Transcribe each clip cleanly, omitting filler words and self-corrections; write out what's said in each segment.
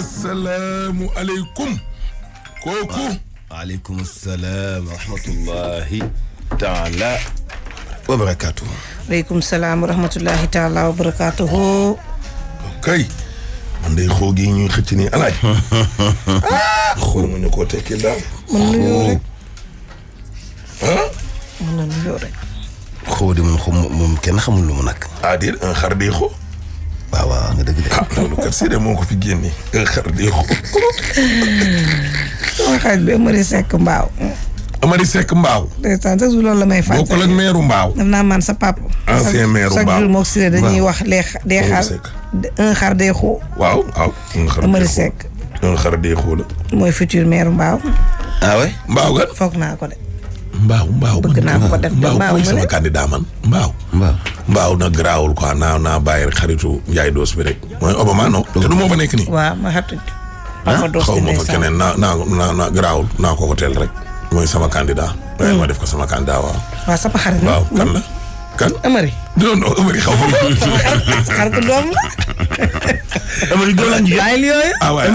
asalaamu aleykum. kooku. waaleykum salaam wa rahmatullahi taala wa barakaatu. waaleykum salaam wa rahmatullahi taala wa barakaatu. kay. man de xoo gi ñuy xëcc nii alaaj. xool mu ñu ko tekkil daal. mën na ñëw rek. mën na ñëw rek. xoo di moom kenn xamul lu mu nag. déet un xar day xoo. waaw waaw nga dëgg de. loolu kat si de moo ko fi génne. un xar day xoo. sama xarit bi Amary Seck Mbaaw. Amary Seck Mbaaw. ndeysaan sax loolu la may fàttali. bokkul ak meeru Mbaaw. daf naa man sa papa. ancien meeru Mbaaw chaque jour moom si dañuy wax des xar. un xar day xoo. waaw waaw. un xar Amary Seck. un xar day xoo la. mooy futur maire Mbaaw. ah oui. Mbaaw gan. foog naa ko de. Mbaaw bëgg naa ko def Mbaaw mooy sama candidat man Mbaaw nag garaawul quoi naa bàyyi rek xaritu Njaay Doos bi rek mooy Obama non te du moo fa nekk nii. waaw ma xatu xaw ma fa keneen naa garaawul naa ko teel rek mooy sama candidat. waaye ma def ko sama candidat waaw. waaw sama xarit waaw kan la kan. Amary. non Amary xaw ma. sa xaritu doom la. Amary góor la jigéen. bàyyil yooyu. waaye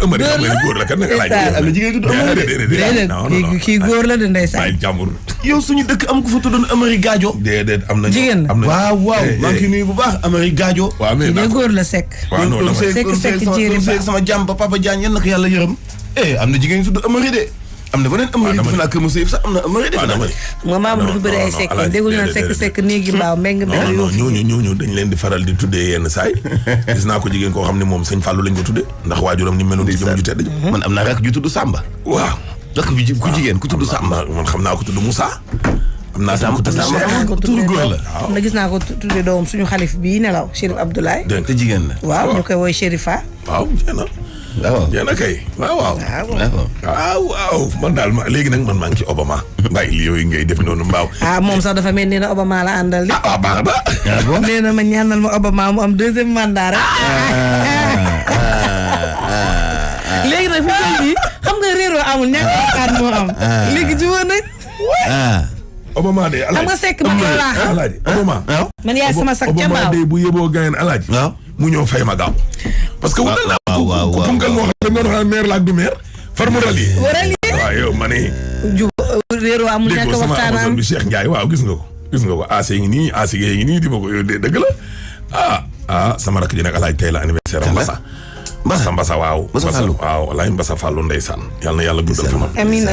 Amary góor la kan nag laaj. am na jigéen tudd Amary de. déedéet kii góor la de ndeysaan. bàyyi jàmbur. yow suñu dëkk am ku fa tuddoon Amary Gadio. déedéet am na. jigéen la waaw maa ngi nuyu bu baax Amary Gadio. waaw mais kii góor la Seck. waaw non dama Seck jéeri ba sama jàmm ba Papa Diagne yal na ko yàlla yërëm. am na jigéen tudd Amary de. am na beneen Amary defe naa kër Moussa yëpp sax am na Amary defe naa. moom maa dafa bëri ay Seck déggul naa Seck néegi Mbaaw mbeng non ñooñu dañ leen di faral di tuddee yenn saay gis naa ko jigéen koo xam ne moom sëñ Fallou lañ ko tuddee ndax waajuram ni meloon ci jëm ju tedd. man am naa rakk ju tudd Samba. waaw rakk bi ku jigéen ku tudd Samba. man xam naa ko tudd Moussa. am naa sama ko tudd góor la. am na gis naa ko tuddee doom suñu xalif bii nelaw Chérif Abdoulaye. te jigéen la. waaw ñu koy woy Chérifa. waaw jeena kay waaw man daal léegi nag man maa ngi ci Obama. bàyyi li yooyu ngay def noonu Mbaaw. moom sax dafa mel ni ne Obama la àndal li. baax na. nee na ma ñaanal ma Obama mu am deuxième mandat rek. léegi nag fi mu toll nii xam nga réeroo amul ñàkk a moo am. léegi ci woon nañ. Obama de alaaji xam nga Seck man yow laa. alaaji Obama. man yaay sama sax ca Obama de bu yeboo gayen alaaji. mu ñëw fay ma gaaw. parce que wutal naa ku punkal moo xam ne dañoo xam maire la ak du maire. far mu rali. waaw yow ma ne. réeroo amul ñàkk a waxtaan am bi Cheikh Ndiaye waaw gis nga ko AC ngi nii AC ngi nii di ma ko dëgg la sama rakk ji nag alaaji tey la anniversaire am Mbassa waaw. waaw walaay Mbassa Fallou ndeysaan yal na yàlla guddal fa. amiin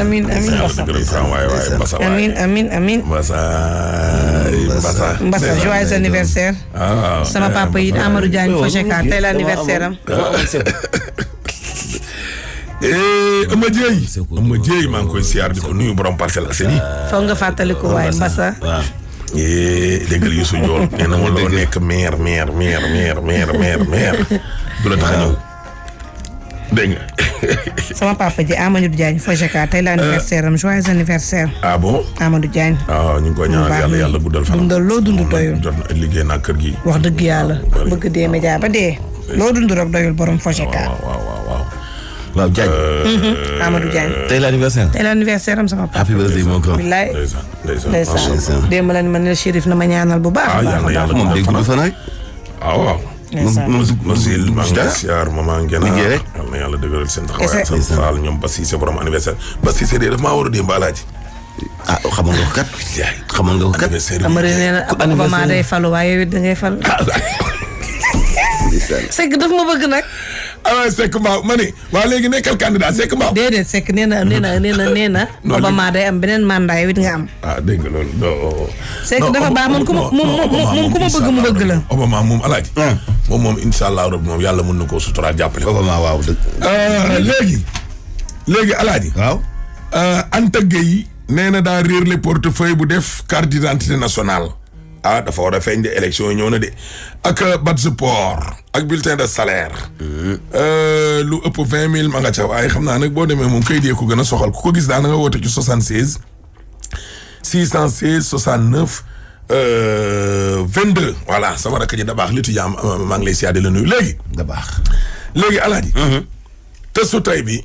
Mbassa joyeux anniversaire. sama papa yi Amadou Diagne Focheka tey la anniversaire am. Ama Dieye maa ngi koy siyaar di ko nuyu borom Parcelles Assainies. foog nga fàttali ko waaye Mbassa. déggal Youssou Ndiol nee na ma loo nekk maire du la tax a ñëw dégg nga. sama papa ji Amadou Diagne Focheka tey la anniversaire am joyeux anniversaire. Bon Amadou Diagne. ñu ngi koy ñaanal yàlla guddal fan. dundal loo dund doyul. jot na liggéey naa kër gi. wax dëgg yàlla bëgg dee média ba dee. loo dund rek doyul borom Focheka. waaw Diagne. Amadou Diagne. tey la anniversaire am sama papa. happy birthday mon ko. billaay ndeysaan démb la ni ma ne Chérif na ma ñaanal bu baax. moom day gudd fan rek. waaw. maa ngi siyaar maman Ngena. liggéey rek. yal na yàlla dëgëral seen taxawaay. seen faal ñoom Ba Cissé borom anniversaire. Ba Cissé de daf maa war a démb alaaji. xamoon nga ko kat. xamoon nga ko kat. Amary nee na Obama day falu waaye yow it da ngay fal. Seck daf ma bëgg nag. Seck Mbaaw ma ne waa léegi nekkal candidat Seck Mbaaw. déedéet Seck nee na Obama day am beneen mandat yow it nga am. dégg nga loolu. Seck dafa baax man ku ma bëgg mu bëgg la. Obama moom alaaji. moom incha allah rabbi moom yàlla mën na koo suturaal jàppale. Obama waaw dëgg. léegi alaaji. waaw. Anta Gueye nee na daa réer le portefeuille bu def carte d'identité nationale. dafa war a feeñ de élection yi ñëw na de ak badge port ak bulletin de salaire. lu ëpp 20 000 ma nga ca waaye xam naa nag boo demee moom kayit yee ko gën a soxal ku ko gis daal na nga woote ci 76 616 69 22. voilà sama rakk ji da baax li tujaam maa ngi lay siyaade la nuyu léegi. da baax léegi alaaji. te su tey bi.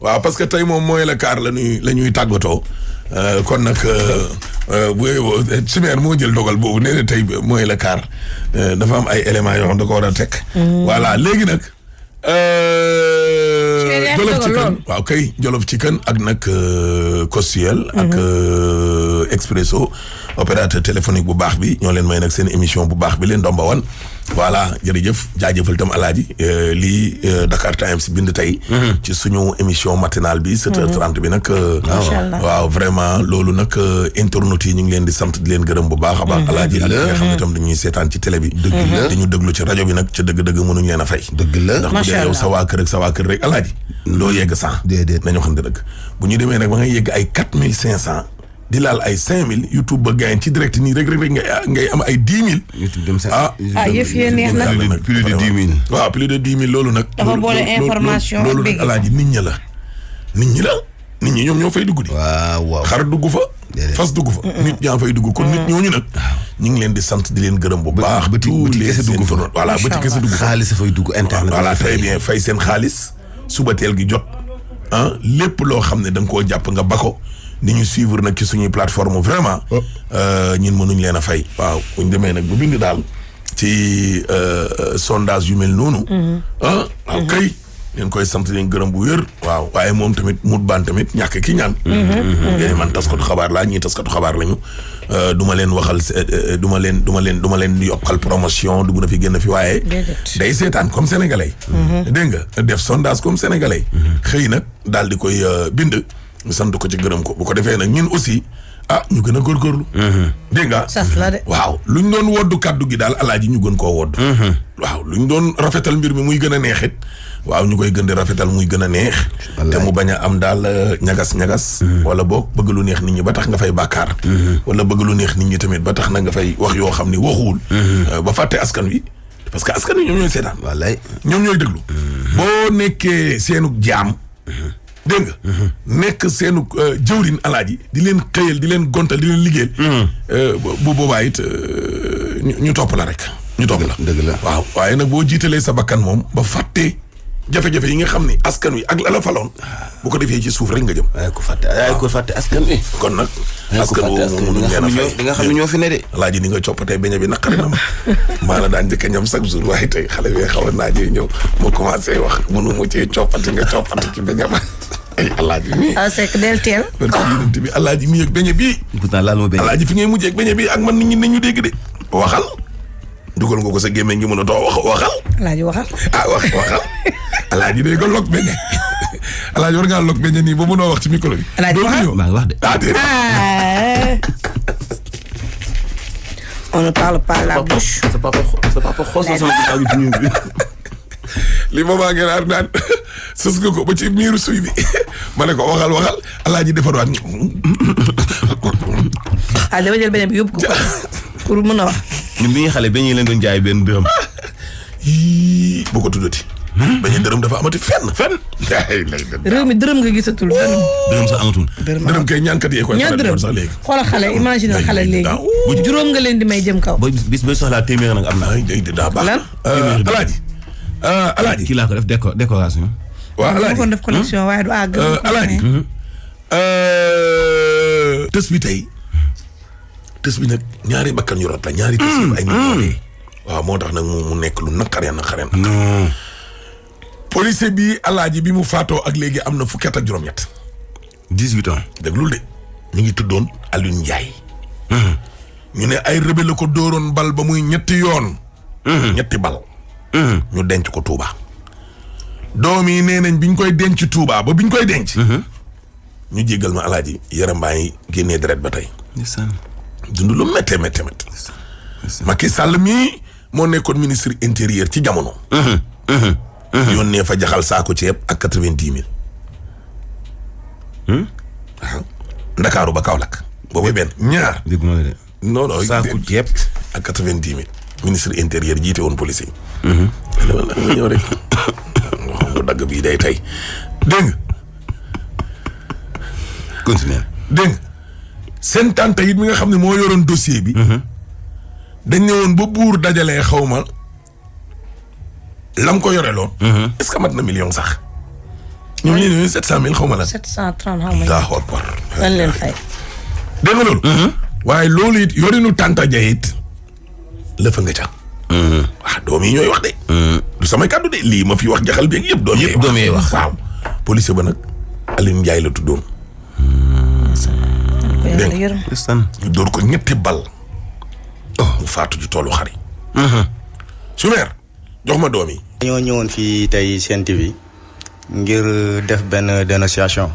waaw parce que tey moom mooy la kaar la ñuy tàggatoo. kon nag bu Simeer moo jël dogal boobu nee na tey mooy la kaar dafa am ay éléments yoo xam da ko war a teg. voilà léegi nag Jolof Chicken waaw kay Jolof Chicken ak nag Costiel ak Expresso opérateur téléphonique bu baax bi ñoo leen may nag seen émission bu baax bi leen Ndomba Wane voilà jërëjëf jaajëfal itam alaaji lii Dakar Times bind tey ci suñu émission matinale bi 7h30 bi nag waaw vraiment loolu nag internautes yi ñu ngi leen di sant di leen gërëm bu baax a baax alaaji ak nga xam ne itam dañuy seetaan ci télé bi dañu déglu ci rajo bi nag ca dëgg-dëgg mënuñ leen a fay dëgg la ndax bu dee yow sa waa kër ak sa waa kër rek alaaji doo yegg 100 déedéet nañu xam ne dëgg bu ñu demee nag ba ngay yegg ay 4500 di laal ay 5000 YouTube ba gaañ ci direct nii rek ngay am ay 10 000. YouTube dem yëf yee neex na. plus de 10 000. waaw plus de 10 000 loolu nag. dafa boole information loolu nag alaaji nit ñi la. nit ñi ñoom ñoo fay dugg di. waaw xar dugg fa. fas dugg fa. nit ñaa fay dugg kon nit ñooñu nag. ñu ngi leen di sant di leen gërëm bu baax. bëti kese dugg fa voilà bëti kese dugg fa. xaalis fay dugg internet. voilà très bien fay seen xaalis suba teel gi jot lépp loo xam ne da nga koo jàpp nga bako ni ñu suivre nag ci suñuy plateforme vraiment ñun mënuñ leen a fay waaw bu ñu demee nag bu bind daal ci sondage yu mel noonu waaw kay leen koy sant leen gërëm bu wér waaw waaye moom tamit mut baan tamit ñàkk ki ñaan ngeen man taskatu xabaar laa ñii taskatu xabaar lañu du ma leen waxal du ma leen yokkal promotion dugg na fi génn fi waaye day seetaan comme sénégalais dégg nga def sondage comme sénégalais xëy nag daal di koy bind sant ko ci gërëm ko bu ko defee nag ñun aussi ñu gën a góorgóorlu dégg nga sas la de waaw luñ doon woddu kàddu gi daal alaaji ñu gën koo wodd waaw luñ doon rafetal mbir mi muy gën a neexit waaw ñu koy gën di rafetal muy gën a neex te mu bañ a am daal ñagas-ñagas wala boog bëgg lu neex nit ñi ba tax nga fay bàkkaar wala bëgg lu neex nit ñi tamit ba tax na nga fay wax yoo xam ni waxuwul ba fàtte askan wi parce que askan wi ñoom ñooy seetaan wallaay ñoom ñooy déglu boo nekkee seenu jaam dégg nga nekk seenu jëwrin alaaji di leen xëyal di leen gontal di leen liggéeyal bu boobaa it ñu topp la rek ñu topp la dëgg la waaw waaye nag boo jiitalee sa bakkan moom ba fàttee jafe-jafe yi nga xam ne askan wi ak la la faloon bu ko defee ci suuf rek nga jëm waaye ko fàtte askan wi kon nag askan woo moom mënuñ leen a fay di nga xam ne ñoo fi ne de alaaji ni nga coppatee beñe bi naqari na ma maa la daan njëkk a ñam chaque jour waaye tey xale bi xaw a naajee ñëw ma commencé wax mënu mu cee coppati nga coppati ci beñe ba alaaji mi c'est que del teel bi alaaji mi ak beñe bii alaaji fi ngay mujjee ak beñe bii ak man nit ñi nañu dégg de waxal dugal nga ko sa gémmeñ ngi mën a too waxal alaaji waxal waxal alaaji day ko lok beñe alaaji war ngaa lok beñe nii ba mënoo wax ci micro bi alaaji waxal maa ngi wax de on ne parle pas la bouche sa papa xoos na sama ginnaaw bi ñu li ma maa ngi naan sës nga ko ba ci miiru suy bi ma ne ko waxal alaaji defarwaat dama jël beneen bi yóbbu ko pour mën a wax ñun bi ñuy xale ba ñu leen doon jaay benn dërëm bu ko tuddati bañu dërëm dafa amati fenn réew mi dërëm nga gisatul dërëm sax amatul dërëm kay ñaankat yee koy ñaar dërëm sax léegi xoolal xale imagine xale léegi juróom nga leen di may jëm kaw bis bay soxlaa téeméer nag am na daa baax lan alaaji kii laa ko def décoration waaw alaaji ko def connexion waaye du àgg alaaji tës bi tey tës bi nag ñaari bakkan yu rot la ñaari tës yi ay nit waaw moo tax nag mu nekk lu naqaree policier bi alaaji bi mu faatoo ak léegi am na fukki at ak juróom-ñett 18 ans déglul de ñu ngi tuddoon Alioune Ndiaye ñu ne ay rebelle la ko dóoroon bal ba muy ñetti yoon ñetti bal ñu denc ko Touba doom yi nee nañ biñ koy denc Touba ba biñ koy denc ñu jéggal ma alaaji yaram baa ngi génnee deret ba tey dund lu méttee Macky Sall mii moo nekkoon ministre intérieur ci jamono yónnee fa jaxal saako ceeb ak 90 000 waaw Ndakaaru ba Kaolack boobu benn ñaar non saako ceeb ak 90 000 ministre intérieur jiite woon police yi dama nga ñëw rek waxam nga dagg bii day tey dégg nga continuer dégg nga seen tante it mi nga xam ne moo yoroon dossier bi dañ ne woon ba buur dajalee xaw ma lam ko yore loon est-ce que mat na million sax ñoom ñu ne 700 000 xaw ma la 730 xaw ma daa xool par lan leen fay dégg nga loolu waaye loolu it yorinu tànta ja it lëfa nga ca waaw doom yi ñooy wax de du samay kàddu de lii ma fi wax jaxal beeg yëpp doom yee wax waaw policier ba nag Aline Ndiaye la tuddoon dégg ñu dóor ko ñetti bal mu faatu ci toolu xar yi Soumer jox ma doom yi ñoo ñëwoon fii tey Sen TV ngir def benn dénonciation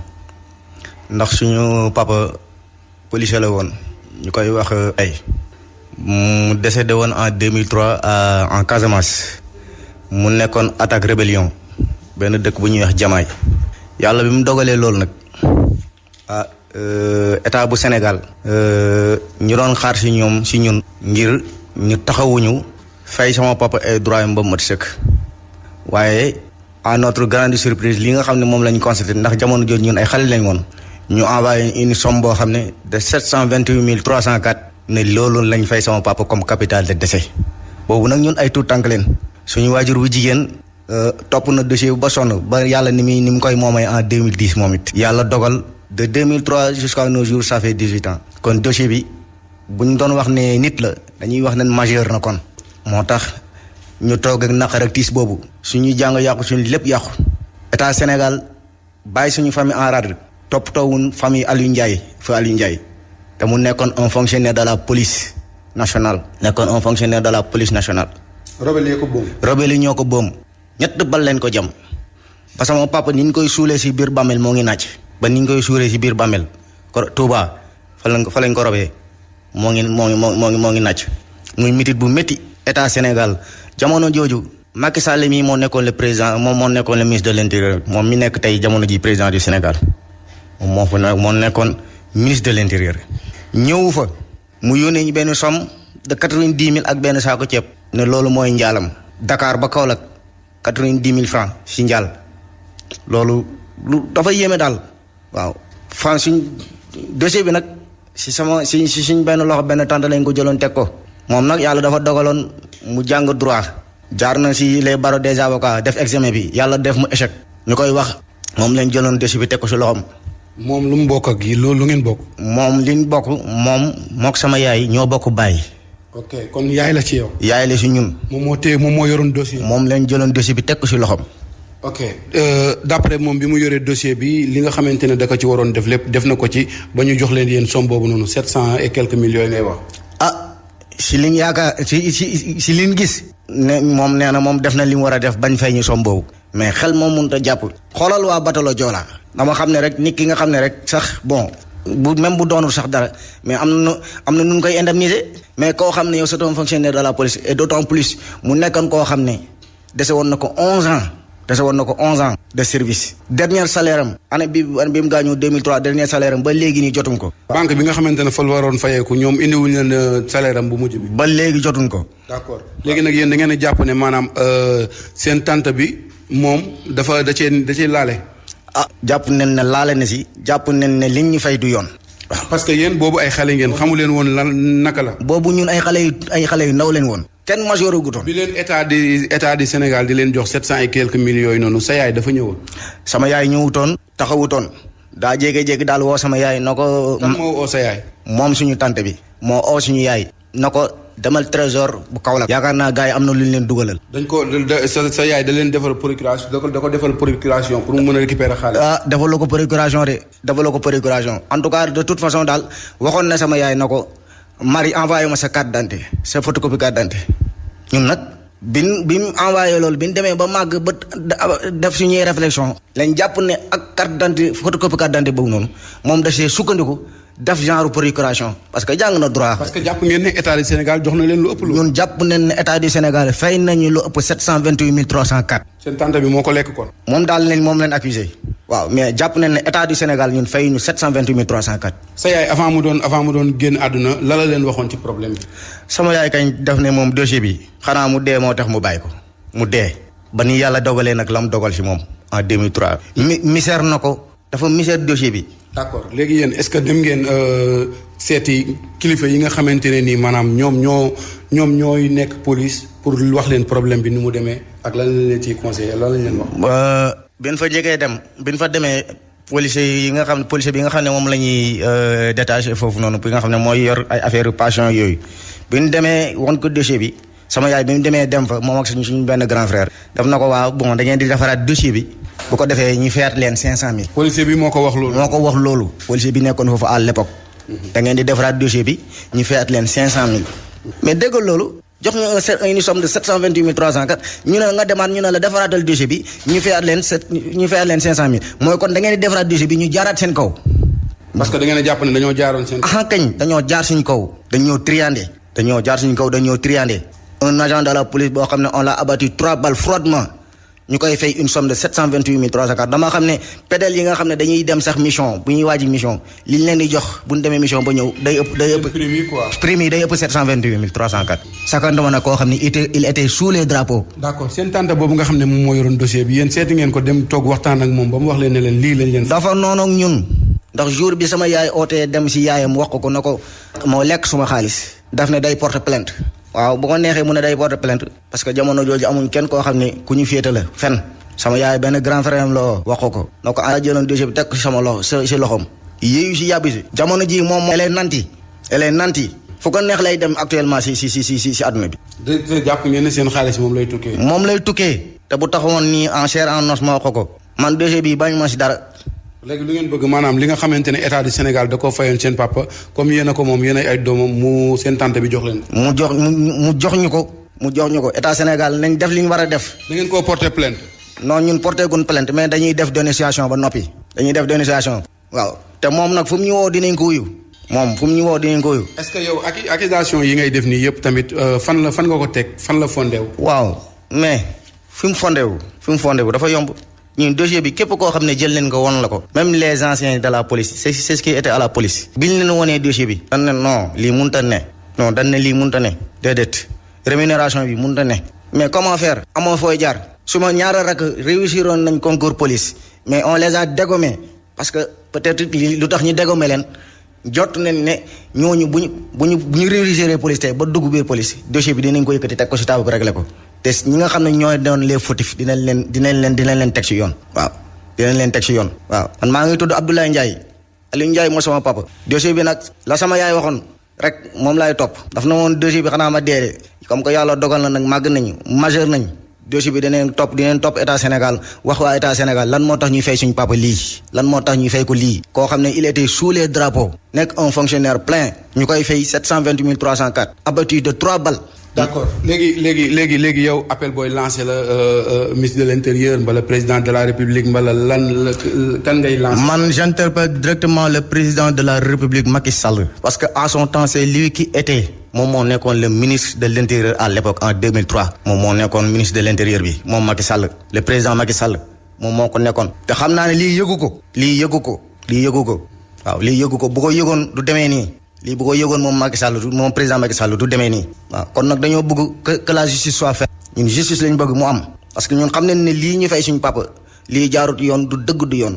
ndax suñu papa policier la woon ñu koy wax ay mu décédé woon en 2003 en Casamance mu nekkoon attaque rébellion benn dëkk bu ñuy wax Jamaay yàlla bi mu dogalee loolu nag état bu Sénégal ñu doon xaar si ñun ngir ñu taxawuñu fay sama papa ay droit yi mbam mat sëkk waaye à notre grande surprise li nga xam ne moom lañ constaté ndax jamono jooju ñun ay xale lañ woon ñu envoyé une somme boo xam ne de 728 304 ne loolu lañ fay sama papa comme capital de décès boobu nag ñun ay tuut tànk leen suñu waajur bu jigéen topp na dossier bu ba sonn ba yàlla ni mu koy moomay en 2010 moom it yàlla dogal de 2003 jusqu'à nos jours ça fait 18 ans kon dossier bi bu ñu doon wax ne nit la dañuy wax ne majeur na kon moo tax ñu toog ak naqar ak tiis boobu suñuy jàng yàqu suñu lépp yàqu état Sénégal bàyyi suñu famille en rade toppatoowun famille Aliou Ndiaye fa Aliou Ndiaye te mu nekkoon un fonctionnaire de la police nationale rebelle yi ñoo ko boom ñett bal leen ko jam parce que mon papa ni ñu koy suulee si biir bàmmeel moo ngi nàcc ba ni ñu koy suulee si biir bàmmeel Touba fa lañ ko robee moo ngi nàcc muy mitit bu métti état Sénégal jamono jooju Macky Sall mii moo nekkoon le président moom moo nekkoon le ministre de l'intérieur moom mi nekk tey jamono ji président du Sénégal moom moo nekkoon ministre de l'intérieur ñëwu fa mu yónnee ñu benn somme de 90 000 ak benn saako ceeb ne loolu mooy njaalam Dakar ba Kaolack 90 000 francs si njaal loolu lu dafa yéeme daal waaw fan suñ dossier bi nag si suñ benn loxo benn tànt lañ ko jëloon teg ko moom nag yàlla dafa dogaloon mu jàng droit jaar na si les barreaux des avocats def examen bi yàlla def mu échec ñu koy wax moom lañ jëloon dossier bi teg ko si loxoom. moom lu mu bokk ak yi loolu lu ngeen bokk. moom li ñu bokk moom mook sama yaay ñoo bokk baay. ok kon yaay la ci yow. yaay la si ñun. moom moo yoroon dossier. moom lañ jëloon dossier bi teg ko si loxoom. ok d'après moom bi mu yoree dossier bi li nga xamante ne da ko ci waroon def lépp def na ko ci ba ñu jox leen yéen somme boobu noonu 700 et quelques millions ngay wax. si liñ yaakaar si liñ gis. ne moom nee na moom def na li mu war a def bañ fay ñu somme boobu. mais xel moom mënut a jàpp. xoolal waa Batalo Joola. dama xam ne rek nit ki nga xam ne rek sax bon bu même bu doonul sax dara mais am na nu koy indemniser. mais koo xam ne yow c'est un fonctionnaire de la police et d'autant plus mu nekkoon koo xam ne dese woon na ko 11 ans de service. dernier salaire am année bi mu gaañoo 2003 dernier salaire am ba léegi nii jotuñ ko. banque bi nga xamante ne fa la waroon fayeeku ñoom indiwuñ leen salaire am bu mujj bi. ba léegi jotuñ ko. d'accord léegi nag yéen da ngeen a jàpp ne maanaam seen tante bi moom da cee laale. jàpp nañ ne laale na si. jàpp nañ ne liñ ñu fay du yoon. parce que yéen boobu ay xale ngeen xamu leen woon lan naka la. boobu ñun ay xale yu ndaw leen woon. kenn majeur gutoon. bi leen état du Sénégal di leen jox 700 et quelques millions yooyu noonu sa yaay dafa ñëwoon. sama yaay ñëwutoon taxawutoon daa jékki-jékki daal woo sama yaay na ko. kan moo oo sa yaay. moom suñu tante bi. moo oo suñu yaay. na ko demal trésor bu Kaolack. yaakaar naa gars yi am na lu ñu leen dugalal. dañ ko sa yaay da leen defal procuration da ko defal procuration pour mu mën a récupérer xaalis. defaloo ko procuration en tout cas de toute façon daal waxoon na sama yaay na ko. Marie envoyé ma sa carte d'identité sa photocopie carte d'identité ñun nag bi mu envoyé loolu bi ñu demee ba màgg ba def suñuy réflexion lañ jàpp ne ak carte d'identité photocopie carte d'identité boobu noonu moom da see sukkandiku def genre procuration parce que jàng na droit. parce que jàpp ngeen ne état du Sénégal jox na leen lu ëpp lu. ñun jàpp nañ ne état du Sénégal fay nañu lu ëpp 728 304. seen tante bi moo ko lekk kon. moom daal moom leen accusé. waaw mais jàpp nañ ne état du Sénégal ñun fay ñu 728 304. sa yaay avant mu doon génn àdduna la leen waxoon ci problème bi. sama yaay kañ def ne moom dossier bi xanaa mu dee moo tax mu bàyyi ko mu dee ba ni yàlla dogalee nag la mu dogal ci moom en 2003. misère na ko dafa misère dossier bi. d'accord léegi yéen est-ce que dem ngeen seeti kilifa yi nga xamante ne nii maanaam ñoom ñooy nekk police pour wax leen problème bi ni mu demee ak lan lañ leen ciy conseiller lan lañ leen wax. bin fa jegee dem bin fa demee policier bi nga xam ne moom la ñuy détaché foofu noonu bi nga xam ne mooy yor ay affaire passion yooyu bi ñu demee won ko dossier bi sama yaay bi mu demee dem fa moom ak suñu benn grand frère daf na ko waaw bon da ngeen di defaraat dossier bi bu ko defee ñu fayaat leen 500000. policier bi moo ko wax loolu. moo ko wax loolu policier bi nekkoon foofu à l'époque. da ngeen di defaraat dossier bi ñu fayaat leen 500000. mais dégg loolu jox ñu une somme de 728 304 ñu ne nga demaat ñu ne la defaraatal dossier bi ñu fayaat leen 500000 mooy kon da ngeen di defaraat dossier bi ñu jaaraat seen kaw. parce que da ngeen a jàpp ne dañoo jaaroon seen. kañ dañoo jaar suñ kaw dañoo triandé un agent de la police boo xam ne on l'a abattu 3 balles froidement ñu koy fay une somme de 728 304 dama xam ne pédale yi nga xam ne dañuy dem sax mission bu ñuy waaji mission li ñu leen di jox bu ñu demee mission ba ñëw day ëpp prime yi day ëpp 728 304 sakandama nag koo xam ne il était sous les drapeaux. d'accord seen tante boobu nga xam ne moom moo yoroon dossier bi yéen seeti ngeen ko dem toog waxtaan ak moom ba mu wax leen ne leen lii lañ leen. dafa noonu ak ñun ndax jour bi sama yaay ootee dem si yaayam wax ko na ko moo lekk suma xaalis daf ne day porter plainte. waaw bu ko neexee mu ne day porter plainte parce que jamono jooju amuñ kenn koo xam ne ku ñu féete la fen sama yaay benn grand frère am la wax ko na ko a jëloon dossier bi teg ko sama loxo si loxoom yéeyu si yàbbi si jamono ji moom elle est nanti fu ko neex lay dem actuellement si àdduna bi. jàpp ngeen ne seen xaalis moom lay tukkee. moom lay tukkee te bu taxawoon nii en chair en os ma wax ko man dossier bi bañ ma si dara. léegi lu ngeen bëgg maanaam li nga xamante ne état du Sénégal da koo fayoon seen papa comme yéen a ko moom yéen ay doomam mu seen tante bi jox leen. mu jox ñu ko état Sénégal nañ def li ñu war a def. da ngeen koo porter plainte. non ñun porter gun plainte mais dañuy def dénonciation ba noppi. waaw te moom nag fu mu ñu woo dinañ ko wuyu. est-ce que yow accusation yi ngay def nii yëpp tamit fan nga ko teg fan la fondé wu. waaw mais fi mu fondé wu dafa yomb. ñun dossier bi képp koo xam ne jël leen ko won la ko même les anciens de la police c'est ce qui était à la police biñ leen wonee dossier bi dañ ne non lii munta ne déedéet rémunération bi munta ne mais comment faire amoo fooy jaar su ma ñaara rak réussiroon nañ concours police mais on les a dégommés parce que peut-être lu tax ñu dégommé leen jot nañ ne ñooñu bu ñu réussir police tey ba dugg biir police dossier bi dinañ ko yëkkati teg ko si table bi réglé ko te ñi nga xam ne ñooy doon les fautifs dinañ leen teg ci yoon. waaw dinañ leen teg ci yoon. waaw man maa ngi tudd Abdoulaye Ndiaye Aliou Ndiaye moo sama papa. dossier bi nag la sama yaay waxoon rek moom laay topp. daf na woon dossier bi xanaa ma dee comme que yàlla dogal na nag màgg nañu majeur nañ dossier bi dinañ topp état Sénégal wax waa état Sénégal lan moo tax ñuy fay suñu papa lii lan moo tax ñuy fay ko lii. koo xam ne il était sous les drapeaux nekk un fonctionnaire plein ñu koy fay 728 304 abattu de 3 balles. d'accord léegi yow appel booy lancé la ministre de l'intérieur mbala président de la république mbala kan ngay lancé. man j'interpelle directement le président de la république Macky Sall. parce que à son temps c'est lui qui était moom moo nekkoon le ministre de l'intérieur à l'époque en 2003. moom moo nekkoon ministre de l'intérieur bi moom Macky Sall le président Macky Sall moom moo ko nekkoon. te xam naa ne lii yëgu ko. waaw lii yëgu ko bu ko yëgoon du demee nii. lii bu ko yëgoon moom président Macky Sall du demee nii. waaw kon nag dañoo bëgg que la justice soit faite. ñun justice lañ bëgg mu am. parce que ñun xam nañ ne lii ñu fay suñu papa lii jaarut yoon du dëgg du yoon.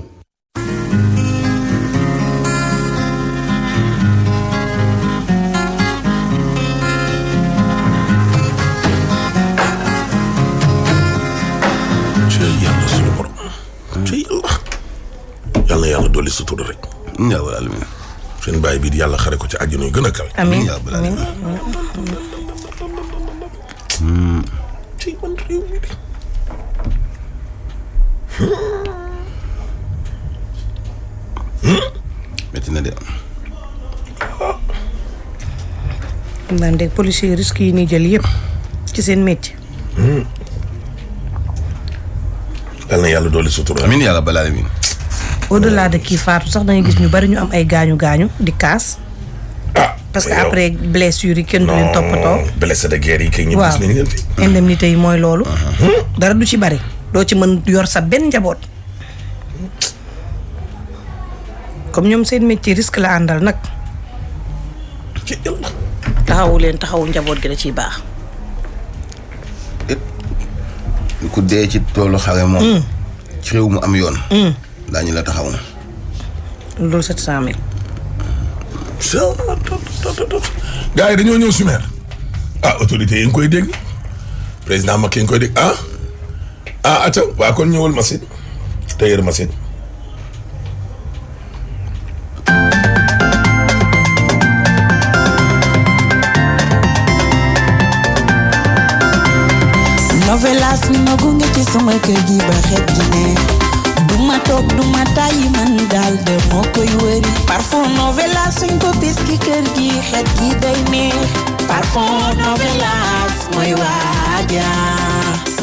yàlla yàlla dolli sutura rek. seen bàyyi bi yàlla xare ko ci àjjana yu gën a kawe. amiin ci man réew mi de. métti na de. naan de policiers risques yi ñuy jël yëpp ci seen métier. yal na yàlla dolli sutura. amiin yàlla balaa amiin. au-delà de kii faatu sax da ngay gis ñu bari ñu am ay gaañu di kaas. parce que après blessures yi kenn du leen toppatoo. blessé de guerre yi kay ñëpp gis nañ leen fi. indemnité yi mooy loolu. dara du ci bari. doo ci mën yor sa benn njaboot. comme ñoom seen métier risque la àndal nag. taxawu leen taxawu njaboot gi da ciy baax. ku dee ci toolu xare moom. ci réew mu am yoon. daañu la taxaw. loolu 700 000. gars yi dañoo ñëw Sumer. autorité yi nga koy dégg. président Macky yi nga koy dégg ata waa kon ñëwal machine. tailleur machine. gunge ci sama kër gi ba xet gi neex duma toog duma tàyyi man daal de moo koy wëri parfum Novelas suñ ko bis ki kër gi xet gi day neex parfum Novelas mooy waaja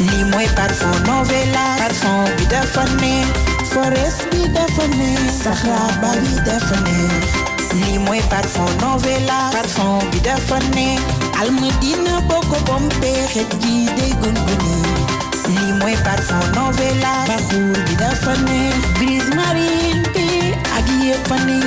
lii mooy parfum Novelas parfum bi dafa neex forest bi dafa neex saxaaba bi dafa neex lii mooy parfum Novelas parfum bi dafa neex almadina boo ko bompee xet gi day gungune lii mooy parfum Novelas baxuur bi dafa neex brise marine bi ak yépp a neex.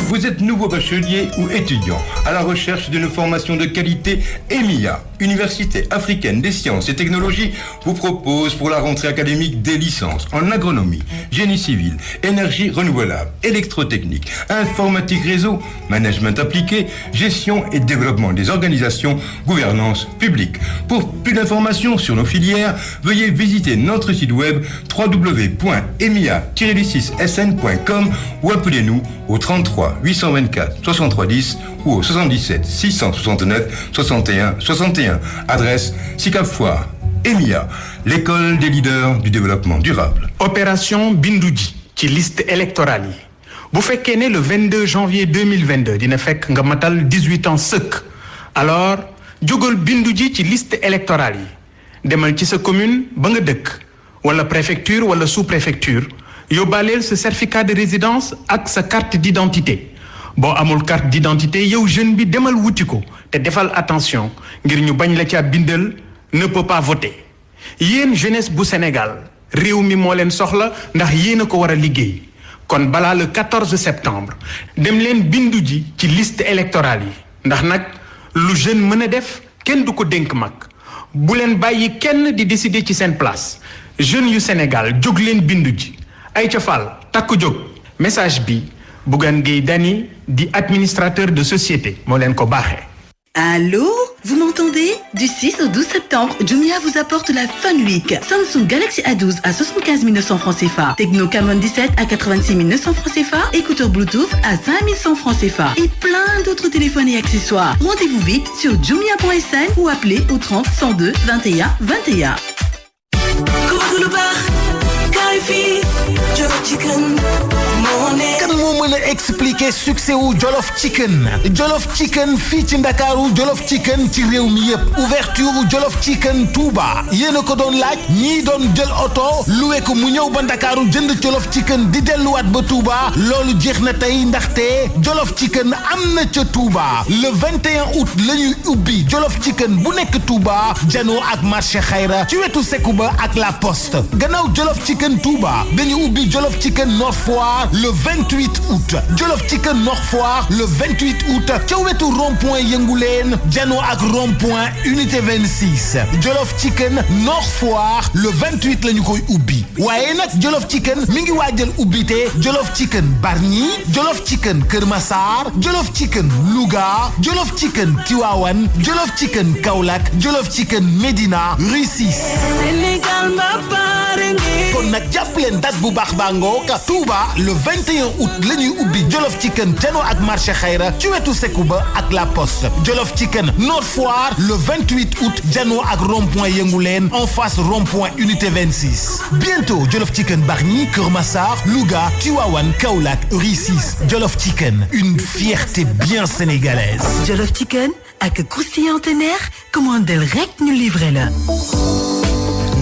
Vous êtes nouveau bachelier ou étudiant à la recherche d'une formation de qualité, EMIA, Université africaine des sciences et technologies, vous propose pour la rentrée académique des licences en agronomie, génie civil, énergie renouvelable, électrotechnique, informatique réseau, management appliqué, gestion et développement des organisations, gouvernance publique. Pour plus d'informations sur nos filières, veuillez visiter notre site web www.emia-sn.com ou appelez-nous au 33 824 63 10 ou au 77 669 61 61. Adresse Sicap Foire. EMIA, l'école des leaders du développement durable. Opération Bindu ji ci liste électorale yi bu fekkee ne le 22 janvier 2022 dina fekk nga matal 18 ans sëkk alors jógal bindu ji ci liste électorale yi demal ci sa commune ba nga dëkk wala préfecture wala sous-préfecture yóbbaaleel sa certificat de résidence ak sa carte d'identité boo amul carte d'identité yow jeune bi demal wuti ko te defal attention ngir ñu bañ la ca bindal ne peut pas voter yéen jeunesse bu Sénégal réew mi moo leen soxla ndax yéen a ko war a liggéey kon balaa le 14 septembre dem leen bindu ji ci liste électorale yi ndax nag lu jeune mën a def kenn du ko dénk mag bu leen bàyyi kenn di décider ci seen place jeunes yu Sénégal jóg leen bindu ji ay ca Fall takku jóg message bi Bougane Gueye Dany di administrateur de société moo leen ko baaxee. Allô? Vous m'entendez? Du 6 au 12 septembre, Jumia vous apporte la Fun Week. Samsung Galaxy A12 à 75 900 francs CFA. Tecno Camon 17 à 86 900 francs CFA. Écouteurs Bluetooth à 5100 francs CFA. Et plein d'autres téléphones et accessoires. Rendez-vous vite sur jumia.sn ou appelez au 30 102 21 21. kan moo mën a expliquer succès wu Jollof Chicken Jollof Chicken fii ci Ndakaaru Jollof Chicken ci réew mi yëpp ouverture Jollof Chicken Touba yéen a ko doon laaj ñii doon jël oto loué ko mu ñëw ba Ndakaaru jënd Jollof Chicken di delluwaat ba Touba loolu jeex na tey ndaxte Jollof Chicken am na ca Touba le 21 août la ñuy ubbi Jollof Chicken bu nekk Touba janoo ak marché Xayra ci wetu Sekuba ak la Poste gannaaw Jollof Chicken Touba dañu ubbi Jollof Chicken Nord Foire le 28 août Jollof Chicken Nord Foire le 28 août ca wetu rond-point Yënguleen janoo ak rond-point unité 26 Jollof Chicken Nord Foire le 28 la ñu koy ubbi waaye nag Jollof Chicken mi ngi waajal ubbite Jollof Chicken Bargny Jollof Chicken Kër Massar Jollof Chicken Louga Jollof Chicken Tivaouane Jollof Chicken Kaolack Jollof Chicken Médina Rue 6 kon nag jàpp leen date bu baax baa ngoog Touba le 21 août la ñuy ubbi Jollof Chicken janoo ak marché Xayra ci wetu Sekuba ak la Poste Jollof Chicken Nord Foire le 28 août janoo ak rond-point Yënguleen en face rond-point unité 26 bientôt Jollof Chicken Bargny Kër Massar Louga Tivaouane Kaolack Rue 6 Jollof Chicken une fierté bien sénégalaise. Jollof Chicken ak croustillant teneer commandel rek ñu livré la.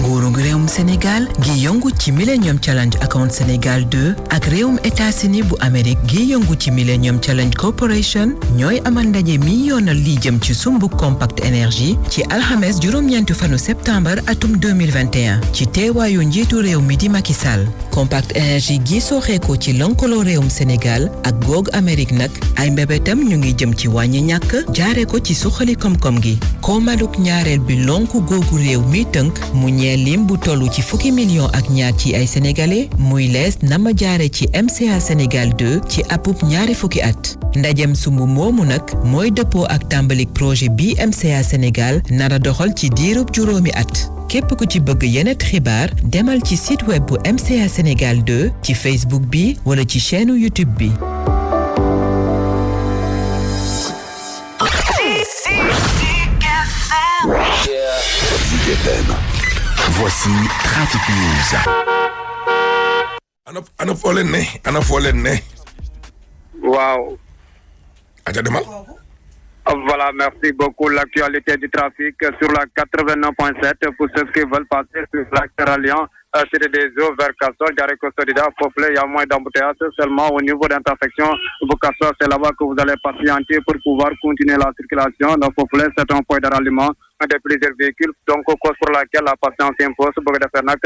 nguuru réewum Sénégal gi yëngu ci Millennium Challenge Account Sénégal 2 ak réewum États-Unis bu Amérique gi yëngu ci Millennium Challenge Corporation ñooy amal ndaje mi yoonal li jëm ci sumbu Compact Energy ci alxames juróom-ñeenti fanu septembre atum 2021 ci teewaayu njiitu réew mi di Macky Sall Compact Energy gi sooxeekoo ci lëkkaloo réewum Sénégal ak goog Amérique nag ay mbébétam ñu ngi jëm ci wàññi ñàkk jaare ko ci suxali koom-koom gi koomaluk ñaareel bi lonku googu réew mi tënk mu ñeel lim bu tollu ci fukki million ak ñaar ci ay sénégalais muy lees nama jaare ci MCA Sénégal 2 ci apub ñaari fukki at ndajem sumbu moomu nag mooy dëppoo ak tàmbalik projet bi MCA Sénégal nara doxal ci diirub juróomi at képp ku ci bëgg yeneen xibaar demal ci site web bu MCA Sénégal 2 ci Facebook bi wala ci chaîne YouTube bi. Zik FM. Voici Trafic News. ana foo leen ne. Waaw. aja demal. Voilà, merci beaucoup. L'actualité du trafic sur la 89.7 pour ceux qui veulent passer sur l'axe ralliant Cité des Eaux vers Castor, Jarico Solida, Foflé, il y a moins d'embouteillage seulement au niveau d'intersection. Pour Castor, c'est là-bas que vous allez patienter pour pouvoir continuer la circulation. Dans Foflé, c'est un point de ralliement de plusieurs véhicules. Donc, cause pour laquelle la patience s'impose. Pour que faire nak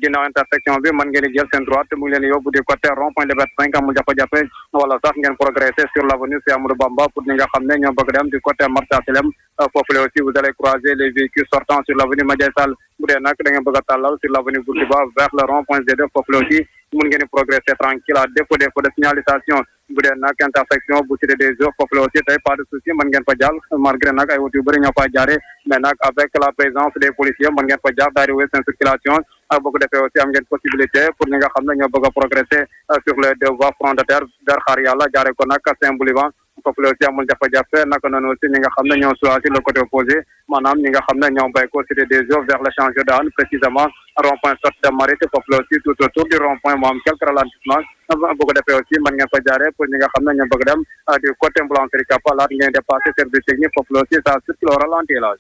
ginnaaw intersection bi mën ngeen jël seen droite mu ngi leen yóbbu du côté rond-point Liberté 5 amul jafe-jafe wala sax ngeen progresser sur l'avenue Cheikh Amadou Bamba pour ñi nga xam ne ñoo bëgg dem du côté Marché Salem Foflé aussi vous allez croiser les véhicules sortant sur l'avenue Madiaye Sall bu dee nag da ngeen bëgg a tàllal sur l'avenue Bourguiba vers le rond-point Z2 Foflé aussi mun ngeen progresser tranquille à défaut de signalisation bu dee nag intersection bu Cité des Eaux Foflé aussi tey pas de souci mën ngeen fa jàll malgré nag ay wutu yu bëri ñoo fa jaare mais nag avec la présence des policiers mën ngeen fa jaar daal di wéy seen circulation ak boo ko defee aussi am ngeen possibilité pour ñi nga xam ne ñoo bëgg a progresser sur les deux voies front de terre vers Xaar Yàlla jaare ko nag Saint-Boulivan Foflé aussi amul jafe-jafe naka noonu aussi ñi nga xam ne ñoo choisir le côté opposé maanaam ñi nga xam ne ñoo bay ko Cité des Eaux vers l'échange d'Anne précisément rond-point sortie de Marité Foflé aussi tout autour du rond-point moo am quelques ralentissements boo ko defee aussi mën ngeen fa jaare pour ñi nga xam ne ñoo bëgg dem du côté Boulangerie Kappa laata ngeen dépassé service technique Foflé aussi ça circule au ralenti là.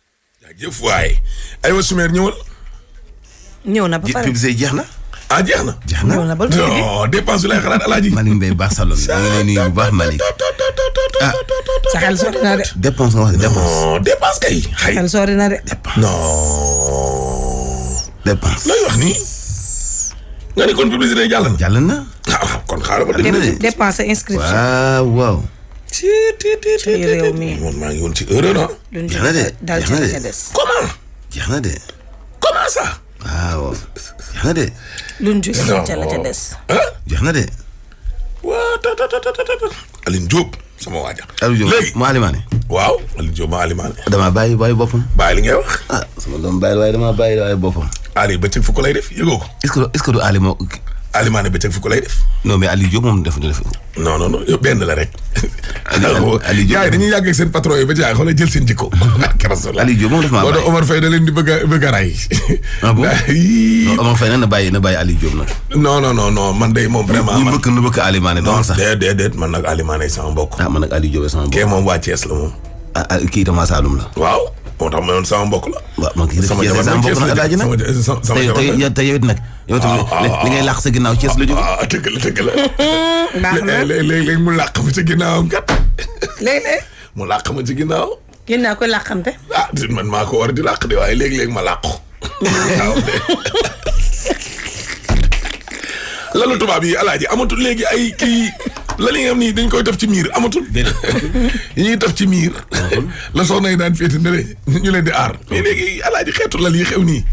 jëf waay aywa Soumer ñëwal. ñëw na ba pare jeex na. ah jeex na. ñëw na ba léegi non dépense bi lay xalaat Alaaji. Malick Mbaye Barcelone. ñu ngi lay nuyu bu baax Malick. ah sa xel sori na de. dépense nga wax dépense. non dépense kay. sa xel sori na de. non. dépense. looy wax nii. nga ne kon publicité jàll na. jàll na. ah kon xaaral ba dépense inscription. waaw. ci réew mi. man maa ngi woon ci heure na. jeex na de daal ci la ca des. comment. jeex na de. comment ça. waaw. jeex na de. luñ ju ca la ca des. jeex na de. waa Aline Diop sama waaja. Aliou Diop léegi mu alimaane. waaw Aline Diop ma alimaane. damaa bàyyi boppam. bàyyi li ngay wax. ah sama doom bàyyi waaye damaa bàyyi waaye boppam. Ali bëccëg fukk lay def yëgoo ko. est-ce que du alima. alimaane bëccëg fukk lay def. non mais Aliou Diop moom def. non yow benn la rek. Aliou Diop gars yi dañuy yàgg ak seen patron yi ba jaay xoolal jël seen jikko. Aliou Diop moom def maa bàyyi. Omar Faye da leen di bëgg a ray. ah bon non Omar Faye nag na bàyyi Aliou Diop nag. non man day moom vraiment. man ñu bëgg alimaane doon sax. déedéet man nag alimaane sama mbokk. ah man nag Aliou Diop sama mbokk. kee moom waa Thiès la moom. ah kii itam waa Saloum la. waaw moo tax ma yoon sama mbokk la. waaw man kii sama mbokk nag Alaaji nag. te yow it nag. yow tamit li ngay làq sa ginnaaw Thiès la jóge. dëgg la. baax na léeg-léeg mu làq ma ci ginnaawam kat. léeg-léeg. mu làq ma ci ginnaaw. yéen naa koy làqante. ah man maa ko war di làq de waaye léeg-léeg ma làqu. waaw lalu tubaab yi Alaaji amatul léegi ay kii la li nga xam ni dañ koy def ci miir amatul. yi ñuy def ci miir. la soxna yi daan féete ne ñu leen di aar. mais léegi Alaaji xeetu lal yi xew nii.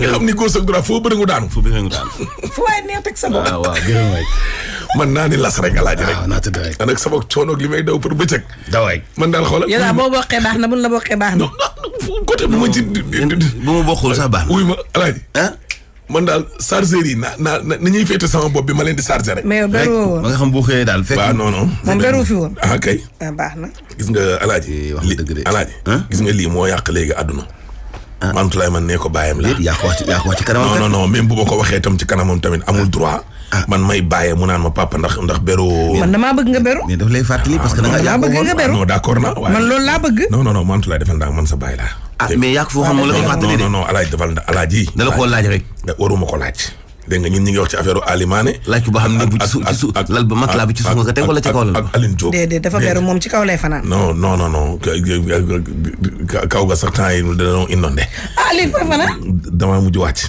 nga xam ni gauche ak droite foo bëri nga daanu. fu waaye neex teg sa bopp. waaw gërëm waay. man naa ni las rek Alaaji rek. waaw naa tëdd rek. nag sama coono ak li may daw pour bëccëg. dawaay man daal xoolal. yow daal boo bokkee baax na buñ la bokkee baax na. non côté bu ma ci. bu ma bokkul sax baax na. wuy ma Alaaji. man daal chargeur yi na ñuy féete sama bopp bi ma leen di charger rek. mais yow beru woon. ma nga xam boo xëyee daal fekk. waaw non. moom beru fi woon. ah kay. baax na. gis nga Alaaji. wax dëgg de Alaaji. gis nga lii moo yàq léegi àdduna. Mantoulaye man nee ko bàyyam la. yaa ko wax ci kanamam. non même bu ma ko waxee tam ci kanamam tamit amul droit. man may bàyyee mu naan ma papa ndax beru. man damaa bëgg nga beru. mais daf lay fàttali parce que da nga yaa bëgg nga beru. non d'accord na waaye man loolu laa bëgg. non Mantoulaye defal ndax man sa bàyyi laa. mais yaa ko foo xam ne la koy fàttali de. non Alaaji defal ndax Alaaji. da la koo laaj rek. waruma ko laaj. dégg nga ñun ñi ngi wax ci affaire alimaane. laaj ko ba xam ne bu ci suuf lal ba matelas bi ci suuf nga ko teg wala ca kaw la. ak Aline Diop déedéet dafa beru moom ci kaw lay fanaan. non kaw ga sax temps yi dañoo inondé. lii fa fanaan. damaa mujj wàcc.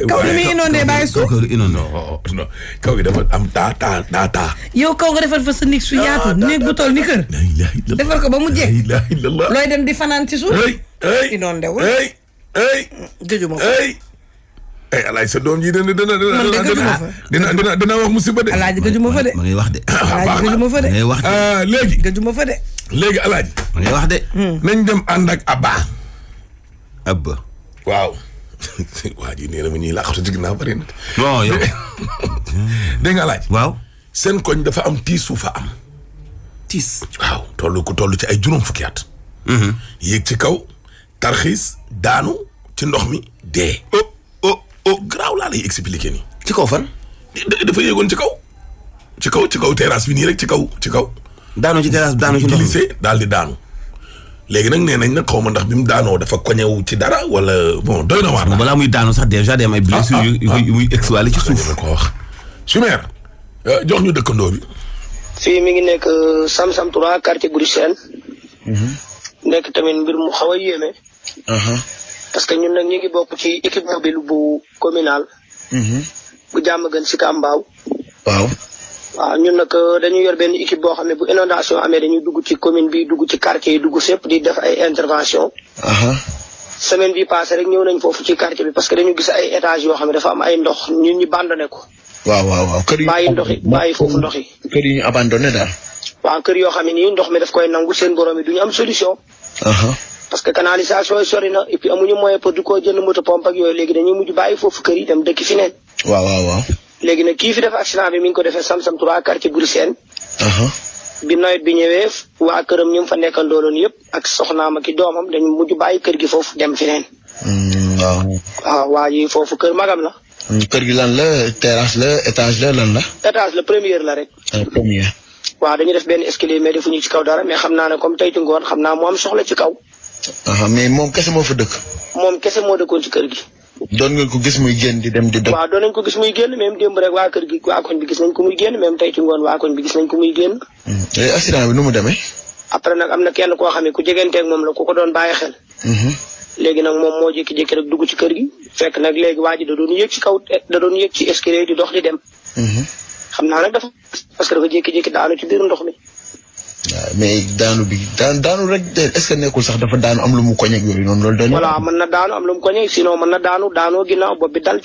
kaw gi mi inondé bàyyi suuf. non kaw gi dafa am taa. yow kaw nga defar fa sa néeg su yaatu néeg bu toll ni kër. defar ko ba mu jekk. looy dem di fanaan ci suuf. inondé wul. gëjuma fa. Alaaji sa doom ji dina wax musiba de. Alaaji gëjuma fa de. ma ngay wax de. Alaaji gëjuma fa de. ma ngay wax de. léegi. gëjuma fa de. léegi Alaaji. ma ngay wax de. nañ dem ànd ak Abba. waaw. waa ji nee na ma ñuy làqatu ci ginnaaw bari na. non yow. dégg nga Alaaji. waaw. seen koñ dafa am tiisu fa am. tiis. waaw toll ci ay juróom fukki at. yéeg ci kaw tarxiis daanu ci ndox mi dee. garaaw laa lay expliquer nii. ci kaw fan. dafa yéegoon ci kaw terrasse bi nii rek ci kaw. daanu ci terrasse daanu ci ndox mi glissé daal di daanu. léegi nag nee nañ nag xaw ma ndax bi mu daanoo dafa koñewu ci dara wala bon doy na waar. balaa muy daanu sax déjà day am ay blessures yu muy exwale ci suuf. ko wax Chimère jox ñu dëkkandoo bi. fii mi ngi nekk Sam-Sam 3 quartier Bruxelles. nekk tamit mbir mu xaw a yéeme. parce que ñun nag ñu ngi bokk ci équipe mobile bu communal. bu Diamaguène Sicap Mbao. waaw ñun nag dañuy yor benn équipe boo xam ne bu inondation amee dañuy dugg ci commune bi dugg ci quartier yi dugg fépp di def ay intervention. semaine bi passé rek ñëw nañ foofu ci quartier bi parce que dañu gis ay étages yoo xam ne dafa am ay ndox ñun ñu abandonné ko. waaw kër yi bàyyi foofu ndox yi. kër yi ñu abandonné daal. waaw kër yoo xam ne nii ndox mi daf koy nangu seen borom yi du ñu am solution. parce que canalisation yi sori na et puis amuñu moyen pour di ko jënd moto pompe ak yooyu léegi dañuy mujj bàyyi foofu kër yi dem dëkk fi neen. waaw. léegi nag kii fi def accident bi mi ngi ko defee Sam-Sam 3 quartier Bruxelles. bi nawet bi ñëwee waa këram ñu fa nekkandooloon yëpp ak soxnaam ak i doomam dañu mujj bàyyi kër gi foofu dem fi neen. waaw waa ji foofu kër magam la. kër gi lan la terrasse la étage la lan la. étage la première la rek. première. waaw dañuy def benn escalier mais defuñu ci kaw dara mais xam naa ne comme tey ci ngoon xam naa mu am soxla ci kaw. mais moom kese moo fa dëkk. moom kese moo dëkkoon ci kër gi. doon ngeen ko gis muy génn di dem di dëkk. waaw doon nañ ko gis muy génn même démb rek waa kër gi waa koñ bi gis nañ ko muy génn même tey ci ngoon waa koñ bi gis nañ ko muy génn. accident bi nu mu demee. après nag am na kenn koo xam ne ku jegenteeg moom la ku ko doon bàyyi xel. léegi nag moom moo jékki-jékki rek dugg ci kër gi fekk nag léegi waa ji da doon yéeg ci kaw da doon yéeg ci escalier di dox di dem. xam naa nag dafa parce que dafa jékki-jékki daanu ci biir ndox mi. waaw mais daanu rek est-ce que nekkul sax dafa daanu am lu mu koñeeg yooyu noonu loolu. voilà mën na daanu am lu mu koñeeg sinon mën na daanoo ginnaaw bopp bi dal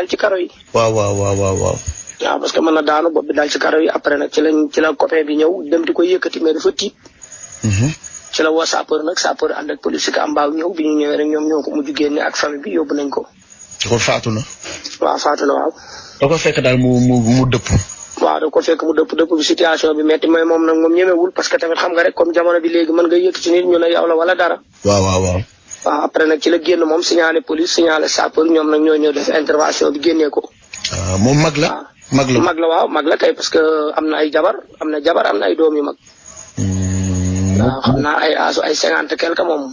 ci karo yi. waaw. waaw parce que mën na daanu bopp bi dal ci karo yi après nag ci la copain bi ñëw dem di ko yëkkati mais dafa tiit. ci la woo sapeur nag sapeur ànd ak police Sicap Mbao ñëw bi ñu ñëwee rek ñoom ñoo ko mujj génne ak famille bi yóbbu nañ ko. kon faatu na. waaw faatu na waaw. da ko fekk daal mu dëpp. waaw da ko fekk mu dëpp bi situation bi metti mooy moom nag moom ñemewul parce que tamit xam nga rek comme jamono bi léegi mën nga yëkkati nit ñu ne yow la wala dara. waaw. après nag ci la génn moom signalé police signalé sapeur ñoom nag ñoo ñëw def intervention bi génnee ko. moom mag la. mag la waaw mag la kay parce que am na ay jabar am na ay doom yu mag. waaw xam naa ay âge ay 50 quelque moom.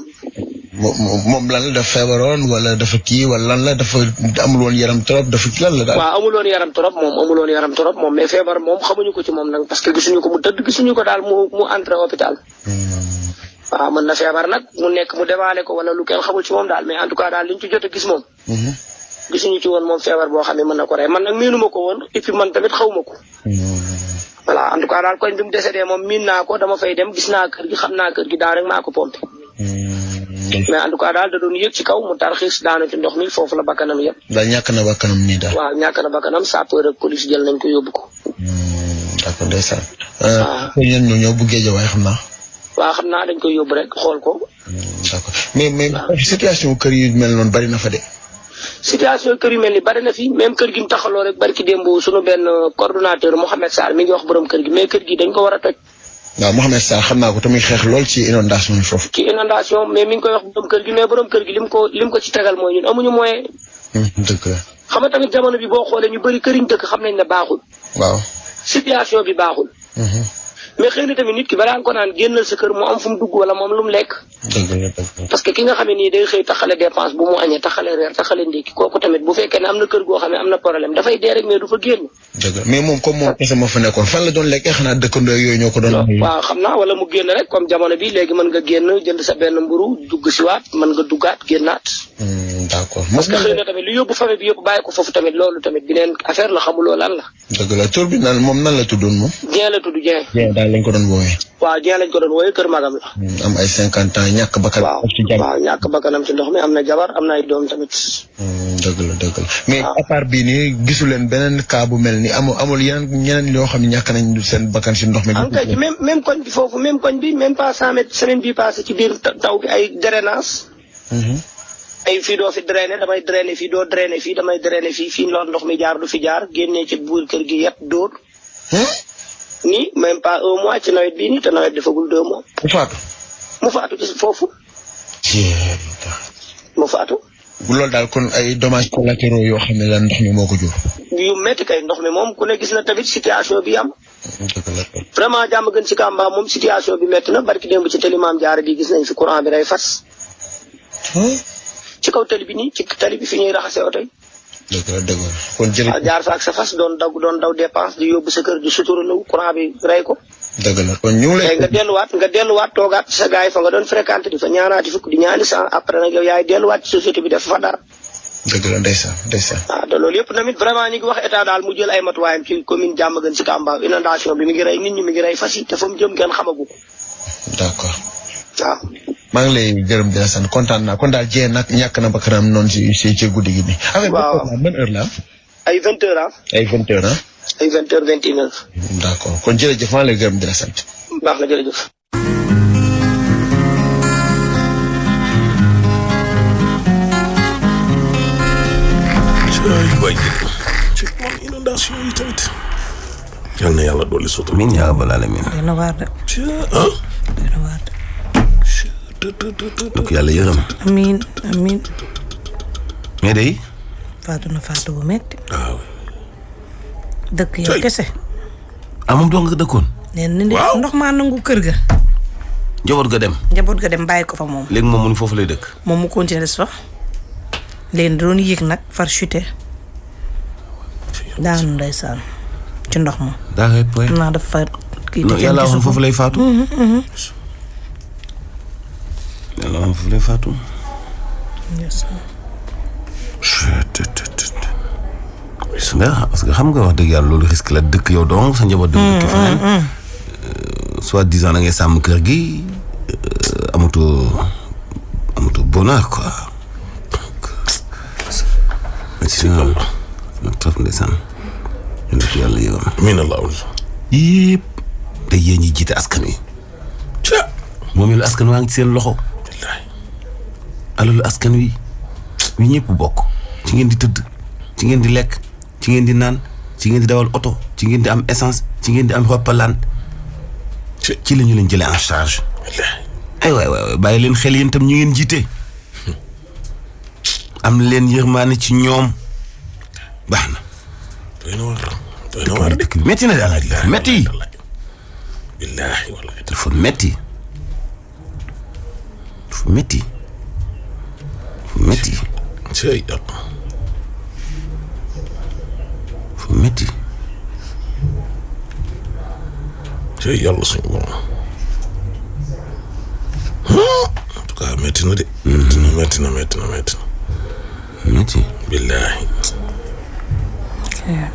moom lan la dafa feebaroon wala dafa kii wala lan la dafa amul woon yaram trop dafa kii lan la daal. waaw amul woon yaram trop moom mais feebar moom xamuñu ko ci moom nag parce que gisuñu ko mu tëdd gisuñu ko daal mu entré hôpital. waaw mën na feebar nag mu nekk mu dévaler ko wala lu kenn xamul ci moom daal mais en tout cas daal liñ ci jot a gis moom. gisuñu ci woon moom feebar boo xam ne mën na ko rey man nag miinuma ko woon et puis man tamit xawma ko. voilà en tout cas daal koñ bi mu décédé moom miin naa ko dama fay dem gis naa kër gi xam naa kër gi daal rek maa ko pompé. mais en tout cas daal da doon yëg ci kaw mu tarxiis daanu ci ndox mi foofu la bakkanam yëpp. daal ñàkk na bakkanam nii daal. waaw ñàkk na bakkanam sapeur ak police jël nañ ko yóbbu ko. d'accord ndeysaan. waaw ñun ñoo bu Géejawaay xam naa. waaw xam naa dañ koy yóbbu rek xool ko. d'accord mais situation kër yu mel noonu bari na fa de. situation kër yu mel ni bari na fi même kër gi mu taxaloo rek barki démb suñu benn coordonnateur Mouhamed Sarr mi ngi wax borom kër gi mais kër gi dañ ko war a toj. waaw Mouhamed Sarr xam naa ko tamit xeex lool ci inondation yi foofu. ci inondation mais mi ngi koy wax borom kër gi mais borom kër gi lim ko ci tegal mooy ñun amuñu moyen. dëgg la. xam nga tamit jamono bi boo xoolee ñu bëri këriñ dëkk xam nañ ne baaxul. waaw. situation bi baaxul. mais xëy na tamit nit ki balaa nga ko naan génnal sa kër mu am fu mu dugg wala moom lu mu lekk. parce que ki nga xam ne nii day xëy taxale dépense bu mu añee taxale reer taxale ndékki kooku tamit bu fekkee ne am na kër goo xam ne am na problème dafay dee rek mais du fa génn. dëgg mais moom comme moom kese moo fa nekkoon fan la doon lekkee xanaa dëkkandoo yooyu ñoo ko doon. waaw xam naa wala mu génn rek comme jamono bi léegi mën nga génn jënd sa benn mburu dugg si waat mën nga duggaat génnaat. d'accord parce que xëy na tamit lu yóbbu famille bi yëpp bàyyi ko foofu tamit loolu tamit beneen affaire la xamuloo lan la. dëgg la tur bi nan la tuddoon moom. Dieng la tudd Dieng. Dieng daal lañ ko doon woowee. waaw Dieng lañ ko doon woowee kër magam la. am ay 50 ans ñàkk bakkan. waaw ñàkk bakkanam ci ndox mi am na jabar am na ay doom tamit. dëgg la mais à part bii nii gisu leen beneen cas bu mel ni amul ñeneen yoo xam ne ñàkk nañ seen bakkan ci ndox mi. en fait même koñ bi foofu même koñ bi même pas 100 mètres semaine bii passé ci biir taw bi ay drainage. ay fii doo fi drainer damay drainer fii doo drainer fii damay drainer fii ndox mi jaar du fi jaar génnee ci buur kër gi yëpp dóor. nii même pas 1 mois ci nawet bii nii te nawet defagul 2 mois. mu faatu ci foofu. mu faatu. loolu daal kon ay dommages collatéraux yoo xam ne la ndox mi moo ko jur. yu métti kay ndox mi moom ku ne gis na tamit situation bi am. vraiment jàmm gën si Kamba moom situation bi métti na barki démb ci tali Maam Jaara bi gis nañ fi courant bi day fas. ci kaw tali bi nii ci tali bi fi ñuy raxasee oto yi. dëgg la kon jërëjëf jaar fa ak sa fas doon daw dépense di yóbbu sa kër di suturalaw courant bi rey ko. dëgg la kon ñu ngi lay. nga delluwaat toogaat sa gars yi fa nga doon fréquenté di fa ñaanaati fukk di ñaani sa après nag yow yaay delluwaat ci société bi def fa dara. dëgg la ndeysaan. waaw te loolu yëpp tamit vraiment ñu ngi wax état daal mu jël ay matuwaayam ci commune Diamaguène Sicap Mbao inondation bi mi ngi rey nit ñi mi ngi rey fas yi te fa mu jëm kenn xamagu ko. d'accord. waaw. maa ngi lay gërëm di la sant kontaan naa kon daal jéem nag ñàkk na ba kanam noonu ci guddi gi nii. waaw ban heure la ay 20 heures ah. ay 20 heures ah. ay 20 heures 21 heures. d'accord kon jërëjëf maa ngi lay gërëm di la sant. baax na jërëjëf. ci moom inondation yi tamit. yal na yàlla dolli soto. amiin yaa rabbal aalamiin. dina waar de. dina waar de. donc yàlla yërëm. amiin. mais day. faatu na faatu bu metti. waaw. dëkk yow kese. moom doo nga dëkkoon. nee na ndox maa nangu kër ga. njaboot ga dem bàyyi ko fa moom. léegi moom mu ni foofu lay dëkk. moom mu continuer des fa. léegi da doon yéeg nag far chuté. daanu ndeysaan ci ndox ma. daa koy poye. naa dafa kii di yàlla waxoon foofu lay faatu. yàlla waxoon foofu lay faatu. parce que xam nga wax dëgg yàlla loolu risque la dëkk yow donc sa njaboot dem dëkk feneen soit disant da ngay sàmm kër gi amatoo bonheur quoi. trop ndeysaan ñu ko yàlla yëwam. amiin Allah. yëpp te yéen ñi jiite askan wi. moom la askan waa ngi ci seen loxo. alalu askan wi ñëpp bokk. ci ngeen di tëdd ci ngeen di lekk ci ngeen di naan ci ngeen di dawal oto ci ngeen di am essence ci ngeen di am roppalaan ci la ñu leen jëlee en charge. ay waay bàyyi leen xel yéen tam ñu ngeen jiite. am leen yërmaane ci ñoom baax na. doy na waar dëkk bi métti na daal métti. billaahi wallaahi dafa métti. cey yàlla. fu métti. cey yàlla suñu borom. en tout cas métti na de. métti na. billaahi.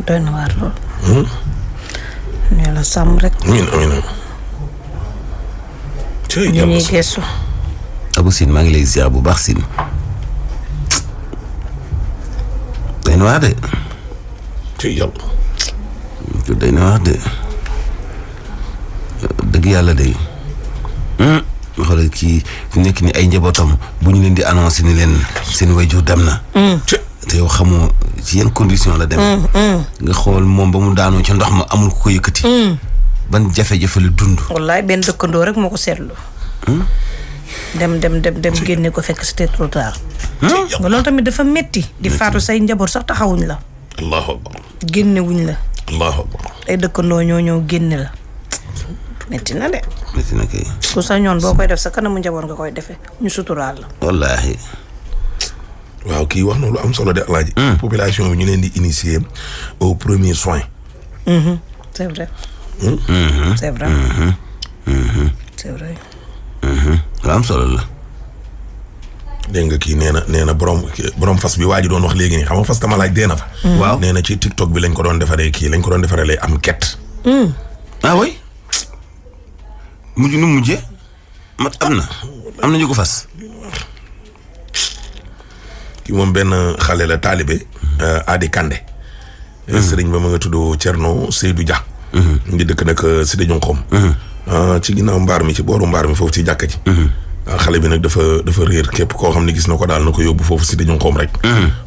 doy na waar lool. nee la sàmm rek. amiin. cey ñu ñuy gestu. Abou Sine maa ngi lay ziar bu baax Sine. doy na waar de. cey yàlla. doy na waar de. dëgg yàlla de. xoolal kii fi nekk ni ay njabootam bu ñu leen di annoncé ni leen seen wayjur dem na. te yow xamoo ci yenn condition la dem. nga xool moom ba mu daanoo ca ndox ma amul ku ko yëkkati. ban jafe-jafe la dund. wallaay benn dëkkandoo rek moo ko seetlu. dem génne ko fekk c'était trop tard. loolu tamit dafa metti di faatu say njaboot sax taxawuñ la. allahu akbar. génne wuñ la. allahu akbar. ay dëkkandoo ñoo génne la. metti na de. metti na kay. ku sa ñoon boo koy def sa kanamu njaboot nga koy defee ñu suturaal la. wallaahi. waaw kii wax na lu am solo de Alaaji. population bi ñu leen di initier au premier soin. c'est vrai. c'est vrai. c'est vrai. lu am solo la. dégg nga kii nee na borom fas bi waa ji doon wax léegi nii xam nga fas tama laaj dee na fa. waaw nee na ci TikTok bi lañ ko doon defaree lay am ket. ah oui. nu mujjee mat am na ñu ko fas. kii moom benn xale la taalibe. Adi Kande. sëriñ ba ma nga tudd Thierno Seydou Dia. ngi dëkk nag Cité Jonxom. ci ginnaaw mbaar mi ci booru mbaar mi foofu ci jàkka ji. xale bi nag dafa réer képp koo xam ne gis na ko daal na ko yóbbu foofu Cité Jonxom rek.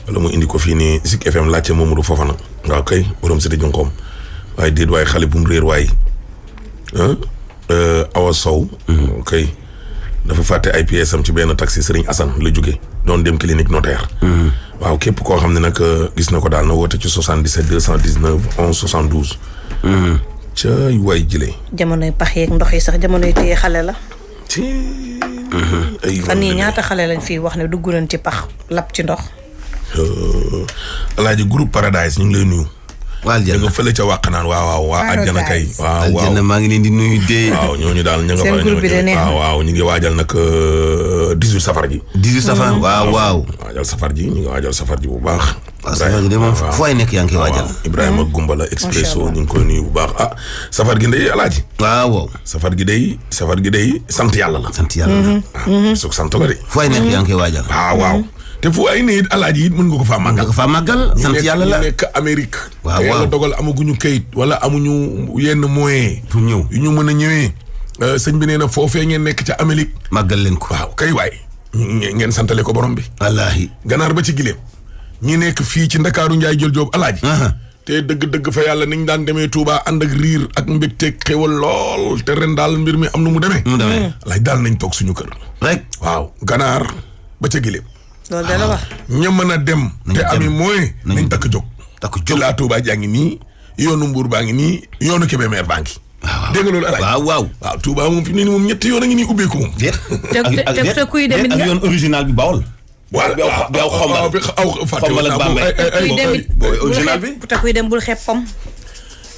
wala mu indi ko fii nii Zik FM laajte Mamadou Fofana. waaw kay borom Cité Jonxom. waaye déet waaye xale bu mu réer waaye. Awa Sow. kay dafa fàtte ay pièces am ci benn taxi Serigne Assane la jóge doon dem clinique notaire. waaw képp koo xam ne nag gis na ko daal na woote ci 77 219 11 72. cay waay jëlee. jamonoy pax yeeg ndox yi sax jamonoy téye xale la. fan yii ñaata xale lañ fii wax ne dugg nañ ci pax lap ci ndox. Alaaji groupe Paradise ñu ngi lay nuyu. waa Aljanna nga fële ca Wàqanaan waa Aljanna kay. waaw Aljanna maa ngi leen di nuyu dee. waaw ñooñu daal ñu nga seen groupe bi de neex na waaw ñu ngi waajal nag 18 safar ji. 18 safar waaw. waajal safar ji ñu ngi waajal safar ji bu baax. waaw safar gi de moom fu waay nekk yaa ngi koy waajal. Ibrahima Gumbala Expresso ñu ngi koy nuyu bu baax safar gi ndey Alaaji. waaw. safar gi day sant yàlla la. sant yàlla la. su sant la de. fu waay nekk yaa ngi koy waajal. waaw. te fu ay ne it Alaaji it mën nga ko faa màggal. nga ko faa màggal sant yàlla la ñu nekk Amérique. waaw te yàlla dogal amaguñu kayit wala amuñu yenn moyen pour ñëw yu ñu mën a ñëwee. sëñ bi nee na foofee ngeen nekk ca Amérique. màggal leen ko. waaw kay waay. ngeen santale ko borom bi. wallaahi. ganaar ba ci gileem. ñi nekk fii ci Ndakaaru Njaay jël joob Alaaji. te dëgg-dëgg fa yàlla niñ daan demee Touba ànd ak riir ak mbégteeg xéwal lool te ren daal mbir mi am nu mu demee. Alaaji daal nañ toog suñu kër. rek waaw ganaar ba ca gileem. loolu de la wax. ña mën a dem. te ami mooy nañ takk jóg. takk jóg laa Touba jaa ngi nii yoonu Mbuur baa ngi nii yoonu Kébémer baa ngi. dégg nga loolu Alaaji. waaw Touba moom fi mu ne nii moom ñetti yoon a ngi nii ubbeeku moom. te kuy dem ak yoon original bi Bawol. waaw bi aw xombal xombal ak Bambey. original bi. te kuy dem bul xeeb pom.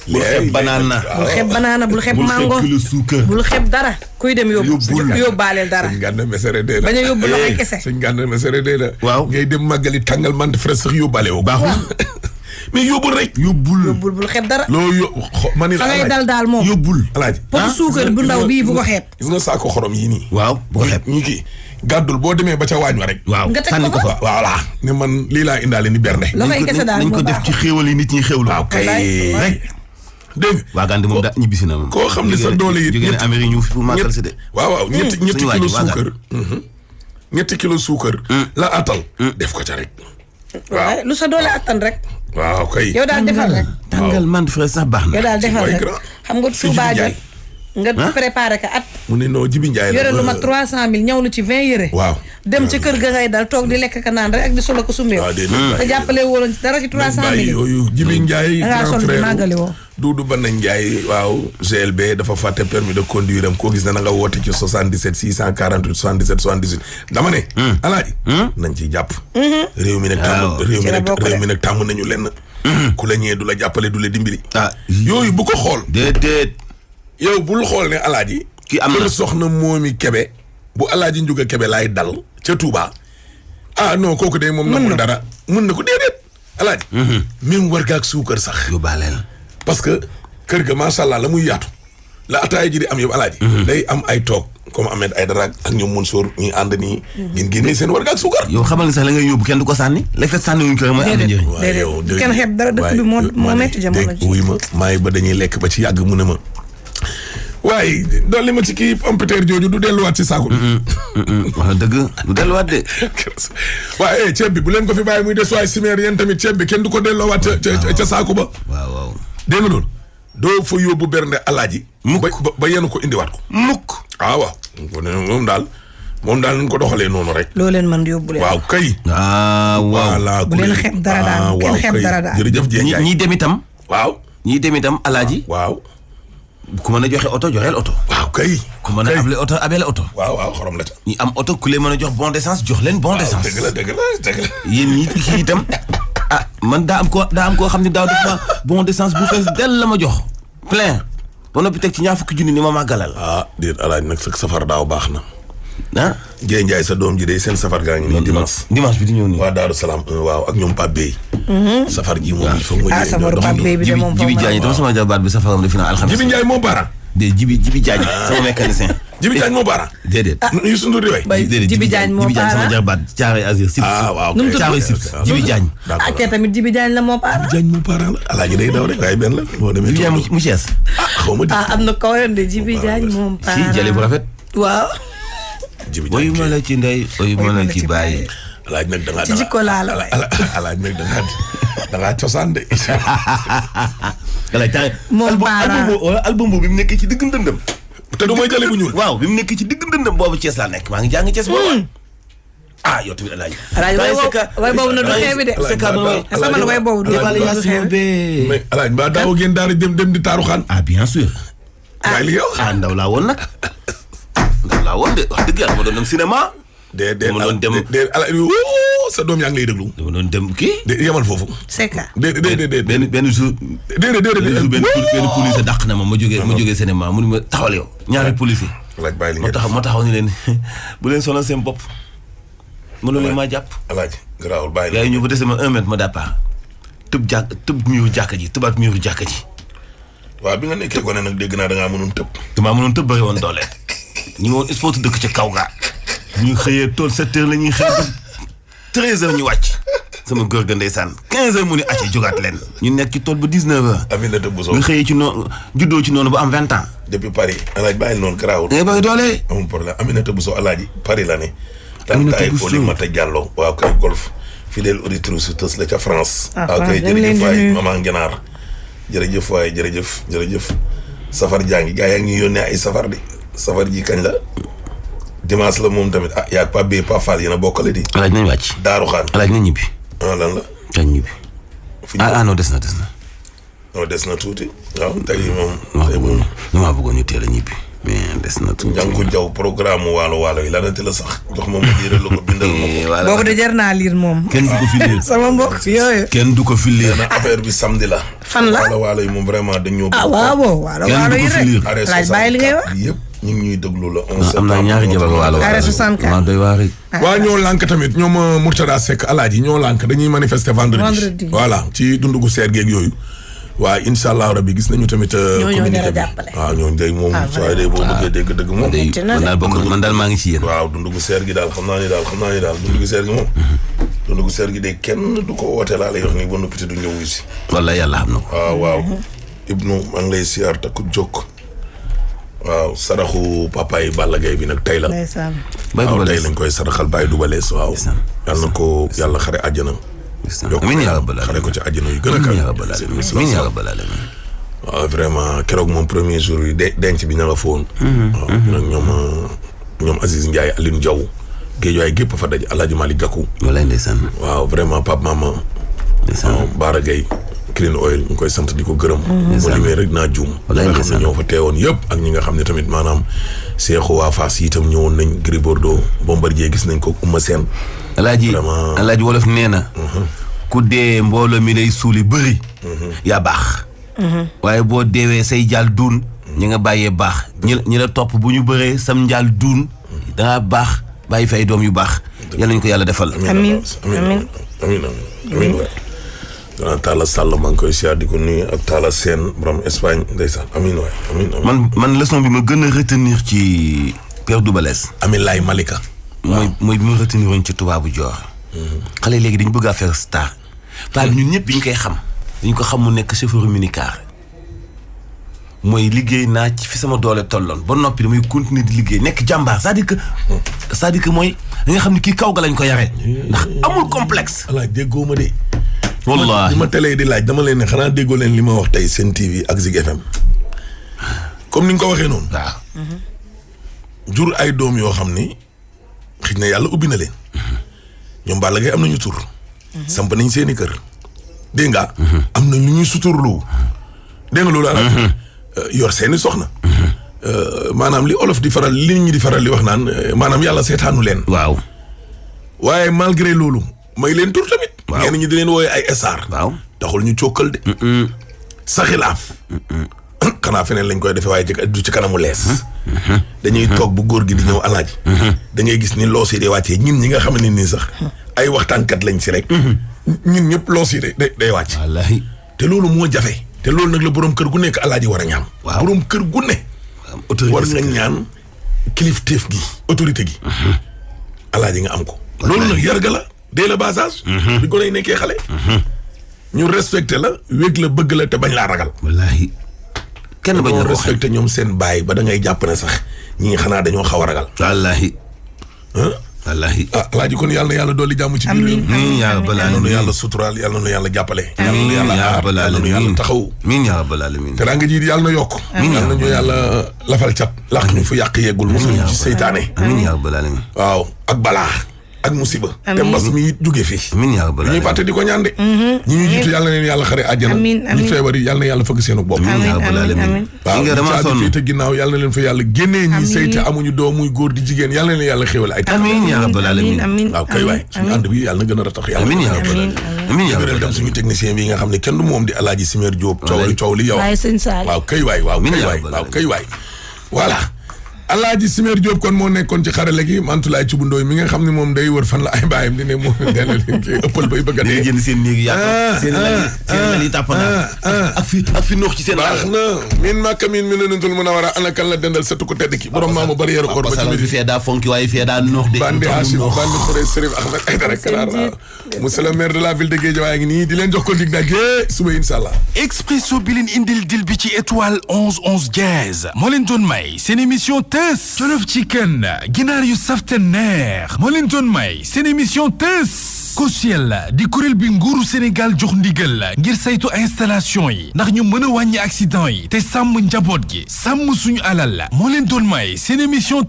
bul xeeb banaana. bul xeeb banaana bul xeeb mango. bul xeeb kilo suukar. bul xeeb dara. kuy dem yóbbaaleel dara. sëñ Gana Messere dee la. bañ a yóbbu loxoy kese. sëñ Gana Messere dee la. waaw ngay dem màggali tàngal mante fraise sax yóbbaale woo. baaxul mais yóbbul rek. yóbbul bul xeeb dara. loo mani la fa ngay dal daal moom. yóbbul Alaaji. pot suukar bu ndaw bii bu ko xeeb. gis nga saako xorom yii nii. waaw bu ko xeeb ñu kii gàddul boo demee ba ca waañ wa rek. waaw nga teg sànni ko fa. voilà ne man lii laa indaale ni bernde. loxoy kese daal nañ ko def ci xéewal yi nit ñi xéewlu. waaw kay rek. dégg nga waa Gandhi moom daa ñibbisi na moom. koo xam ne sa doole yi jógee ne Amérique ñu fi pour màggal si de. waaw ñetti kilo suukar. ñetti kilo suukar. la atal. def ko ca rek. waaw lu sa doole attan rek. waaw kay. yow daal defal rek. tàngal mante fraise sax baax na. yow daal defal rek xam nga Touba ji nga préparé ka at. mu ne non Jibi Njaay yore lu ma 300000 ñëw lu ci 20 yére. waaw dem ci kër ga ngay dal toog di lekk ka naan rek ak di solo ko sumee. waaw déedéet te jàppale woon dara ci 300000. yooyu Jibi Njaay. dangaa sonn di màggali woo. Doudou Bana Njaay waaw GLB dafa fàtte permis de conduire am koo gis na nga woote ci 77 648 77 78 dama ne. Alaaji. nañ ciy jàpp. réew mi nag tàmm réew mi nag tàmm nañu lenn. ku la ñëwee du la jàppale du la dimbali. yooyu bu ko xool. déedéet. yow bul xool ne Alaaji. ki am na soxna moomi Kebe bu Alaaji Njuga Kebe laay dal ca Touba. non kooku de moom. mën na dara mën na ko déedéet Alaaji. même warga ak suukar sax. yóbbaaleel. parce que kër ga macha allah la muy yaatu la ataaya ji di am yëpp Alaaji. day am ay toog comme Ahmed Aïdara ak ñoom Mansour ñuy ànd nii. ngeen génnee seen warga ak suukar. yow xamal ni sax la ngay yóbbu kenn du ko sànni. lay fekk sànni wuñ ko rek mooy am na njëriñ. déedéet kenn xeeb dara dëkk bi moo metti jamono ji. wuy ma maay ba dañuy lekk ba ci yàgg mu ne ma. waaye dolli ma ci kii pompiteer jooju du delluwaat ci saako bi. wax dëgg du delluwaat de. waaye ceeb bi bu leen ko fi bàyyi muy des waaye simeer yéen tamit ceeb bi kenn du ko delloowaat ca saako ba. waaw. dégg nga loolu doo fa yóbbu bernde Alaaji. mukk ba yéen ko indiwaat ko. mukk. waaw. moom daal nañ ko doxalee noonu rek. loo leen mën yóbbu leen. waaw kay. waaw. voilà bu leen xeeb dara daal kenn xeeb dara daal. jërëjëf Dieng ñi dem itam. waaw. ñi dem itam Alaaji. waaw. ku mën a joxe oto joxeel oto. waaw kay. ku mën a able oto abele oto. waaw xorom la ca. ñi am oto ku leen mën a jox bon d'essence jox leen bon d'essence. dëgg la. yéen ñi kii itam man daa am koo xam ne daaw def ma bon d'essence bu fees del la ma jox. plein ba noppi teg ci ñaar fukki junni ni ma màggalal. déet Alaaji nag sa safar daaw baax na. Jéey Njaay sa doom ji de seen safar gaa ngi nii dimanche bi di ñëw nii. waa Daaru Salaam waaw ak ñoom Pape Bey. safar ji moom il faut nga safaru Pape Bey bi de moom Jibi Jaañ itam sama jabaat bi safaram defi naa alxames. Jibi Njaay moo baara. Jibi Jaañ sama mécanicien. Jibi Jaañ moo baara. déedéet. Youssou Ndour di way. déedéet Jibi Jaañ moo baara sama jabaat Caaroy Azur Sips. waaw nu mu tudd Caaroy Sips Jibi Jaañ. ak tamit Jibi Jaañ la moo baara. Jibi Jaañ moo baara la Alaaji day daw rek waaye benn la boo demee. Jibi Jaañ mu Cees. xaw ma di. am na kaw yoon de Jibi Jaañ moom baara. si jële bu rafet. waaw. Jibi Jaañ oyu ma la ci ndey oyu ma la ci bàyyi. Alaaji nag da ngaa ci jikko laa la way. Alaaji nag da ngaa cosaan de. moom baara album boobu bi mu nekkee ci digg ndëndëm. te du mooy jële bu ñuul. waaw bi mu nekkee ci digg ndëndëm boobu Cees laa nekk maa ngi jàng Cees boobu. ah yow tamit Alaaji. way boobu na du xeebi de. sama way boobu du xeebi. mais Alaaji mbaa daaw ngeen daal dem di taaruxaan. ah bien sûr. waaye li yow. ah ndaw laa woon nag. ndaw laa woon de wax dëgg yàlla ma doon dem cinéma. ma doon dem sa doom yaa ngi lay déglu. dama doon dem kii. yemal foofu. Seka. benn jour. benn police dàq na ma jógee cinéma mu ni ma taxawal yow ñaari police. Alaaji bàyyi li ngeen ma taxaw ni leen bu leen sonal seen bopp. mënul leen maa jàpp. Alaaji garaawul bàyyi yaa ngi ñëw ba dese ma 1 mètre ma départ. tëb miiru jàkka ji tëbaat miiru jàkka ji. waaw bi nga nekkee gone nag dégg naa da ngaa mënoon tëb. damaa mënoon tëb bëri woon doole. ñu ngi woon sport dëkk ca kaw ga. ñu xëyee tool 7 heures la ñuy xëy ba 13 heures ñu wàcc. sama góor ga ndeysaan 15 heures mu ni acca jógaat leen. ñu nekk ci tool ba 19 heures. Aminata Bousso nga xëyee ci noonu juddoo ci noonu ba am 20 ans. depuis Paris Alaaji bàyyi noonu garaawul. da ngay bëri doole. amul problème Aminata Bousso Alaaji Paris la ne. Aminata Bousso Tantaay Olimata Diallo waaw kay golf fidèle auditrice su tës la ca France. waaw kay jërëjëf waay maman Ngenaar. jërëjëf waay jërëjëf safar jàngi gaa yaa ngi yónnee ay safar di safar ji kañ la dimanche la moom tamit ah yaa Pa Bee Pa Fall yéen a bokkale di. Alaaji nañ wàcc. Daaru Xaan Alaaji nañ ñibbi. ah lan la. nañ ñibbi. non des na. non des na tuuti waaw tey moom. damaa bëggoon ñu teel a ñibbi mais des na tuuti. Njànku Jaw programme waalo yi lanati la sax jox ma liiral la ko bindal ma ko. boobu de jar naa liir moom. kenn du ko fi liir sama mbokk yooyu. kenn du ko fi liir. affaire bi samedi la. fan la waalo yi moom vraiment dañoo. ah waaw waalo yi rek. laaj bàyyi li ngay wax. yëpp ñu ngi ñuy déglu la. am naa ñaari jabar waalo. arrêt 64 doy waar rek. waa ñoo lànk tamit ñoom Mourtada Seck Alaaji ñoo lànk dañuy manifester vendredi. voilà ci dundu gu seer geeg yooyu. waaw incha allah rabbi gis nañu tamit. communiqué bi waaw ñooñu day moom. waaye day boo bëggee dégg dëgg moom. man daal maa ngi ci yéen. waaw dundu gu seer gi daal xam naa ni daal dundu gu seer gi moom. dundu gu seer gi de kenn du ko woote laa lay wax nii ba noppi te du ñëw wu si. walla yàlla xam na ko. waaw. Ibnu maa ngi lay siyaar takku jóg. waaw saraxu papa yi Balla Gaye bi nag tey la. waaw tey lañ koy saraxal Baye Dubalees waaw. yàlla na ko yàlla xare àjjana. amiin yaa rabbal xare ko ci àjjana yu gën a kawe. amiin yaa rabbal aalamiin. waaw vraiment keroog moom premier jour yi denc bi ña nga foon. waaw nag ñoom Aziz Ndiaye Aline Diaw géej waay gépp fa daj Alaaji Malick Gakou. walaay ndeysaan. waaw vraiment Pape Mama. ndeysaan waaw Baara Gueye Clean Oil ñu koy sant di ko gërëm. mu limee rek naa juum. ñi nga xam ne ñoo fa teewoon yëpp ak ñi nga xam ne tamit maanaam Seexu waa Fass yi itam ñëwoon nañ Gris Bordeaux Bombardier gis nañ ko Eumeu Sène. Alaaji wolof nee na. ku dee mbooloo mi day suuli bëri. yaa baax. waaye boo deewee say jaal duun. ñi nga bàyyee baax. ñi la topp bu ñu bëree sam njaal duun. dangaa baax bàyyi fi ay doom yu baax. yàlla ñu ko yàlla defal. amiin gannaaw Talla Sall maa ngi koy siyaar di ko nuyu ak Talla Sène borom Espagne ndeysaan amiin waay amiin. man leçon bi ma gën a retenir ci Père Doubalès. Amin Laay Malika. mooy bi ma retenir woon ci tubaabu joor. xale léegi dañu bëgg a faire star. paa bi ñun ñëpp bi ñu koy xam. dañu ko xam mu nekk chauffeur minicar. mooy liggéey naa ci fi sama doole tolloon ba noppi damay continuer di liggéey nekk jàmbaar c'est-à-dire que mooy da nga xam ne kii kaw ga lañ ko yaree. ndax amul complexe. voilà déggoo ma de. wallaahi li ma télé di laaj dama leen ne xanaa déggoo leen li ma wax tey Sen TV ak Zik FM comme ni nga ko waxee noonu. waaw. jur ay doom yoo xam ni xëy na yàlla ubbi na leen. ñoom Balla Gaye am nañu tur. samp nañ seeni kër. dégg nga. am na ñu ñuy suturlu. dégg nga loolu ala yor seeni soxna. maanaam li olof di faral li nit ñi di faral di wax naan maanaam yàlla seetaanu leen. waaw. waaye malgré loolu may leen tur tamit. waaw ñenn ñi di leen wooye ay star. waaw taxul ñu cokkal de. sa xilaaf. xanaa feneen lañ koy defee waaye du ci kanamu lees. dañuy toog bu góor gi di ñëw alaaji. da ngay gis ni loos yi day wàccee ñun ñi nga xam ne nii sax ay waxtaankat lañ si rek. ñun ñëpp loos yi day wàcc. wallaahi. te loolu moo jafe. te loolu nag la borom kër gu nekk alaaji war a ñaan. waaw borom kër gu ne. war nga ñaan kilifteef gi autorité gi. alaaji nga am ko. loolu nag yarga la dès le bas âge. bi ko lay nekkee xale. ñu respecté la wég la bëgg la te bañ laa ragal. wallaahi. kenn bañ a respecté ñoom seen baay ba da ngay jàpp ne sax ñii xanaa dañoo xaw a ragal. wallaahi. wallaahi. alaaji kon yàlla na yàlla dolli jàmm ci biir réew. amiin yaa rabbal aalamiin. yàlla na yàlla suturaal yàlla na yàlla jàppale. amiin yaa rabbal aalamiin. yàlla na taxaw. amiin yaa rabbal aalamiin. te daa nga ji yàlla na yokk. amiin yàlla na ñu yàlla lafal cat. lax ñu fu yàq yeggul mosul ci seytaane. amiin yaa rabbal aalamiin. waaw ak balaa. ak musiba te mbas mi it jóge fi amiin yaa rabbal ñuy fàtte di ko ñaan de ñi ñuy jiitu yàlla na leen yàlla xare àjjana ñi feebar yi yàlla na yàlla fëgg seenu bopp amiin yaa rabbal aalamiin waaw nga dama sonn fii te ginnaaw yàlla na leen fa yàlla génnee ñi sëy te amuñu doom muy góor di jigéen yàlla na leen yàlla xéwal ay amiin yaa rabbal aalamiin waaw kay waay suñu ànd bi yàlla na gën a ratax yàlla amiin yaa rabbal amiin yaa rabbal dem suñu technicien bi nga xam ne kenn du moom di Alaaji Simeer Diop coow li yow waaw kay waay waaw kay waay voilà Alaaji Simeer Diop kon moo nekkoon ci xarale gi Mantoulaye Thioub Ndoye mi nga xam ne moom day wër fan la ay baayam di ne moo ëppal bay bëgg a dee jënd seen néegi yàq seen lal yi tàppana ak fi noox ci seen baax na min màkka min mi nenantul mën a war a ana kan la dendal setu ko tedd ki borom maamu barrière koor ba ci bi fee daa fonki waaye fee daa noox de bandi Hachim bandi Khourey Serif Ahmed Aïdara Karaar monsieur le maire de la ville de Guédiawaye ngi nii di leen jox ko dig daje suba inshallah Expresso bi leen indil dil bi ci étoile 11 dièse moo leen doon may seen émission Teuss Jollof Chicken ginaar yu safte neex moo leen doon may seen émission Teuss Kosiel di kuréel bi nguuru Sénégal jox ndigal ngir saytu installation yi ndax ñu mën a wàññi accident yi te sàmm njaboot gi sàmm suñu alal moo leen doon may seen émission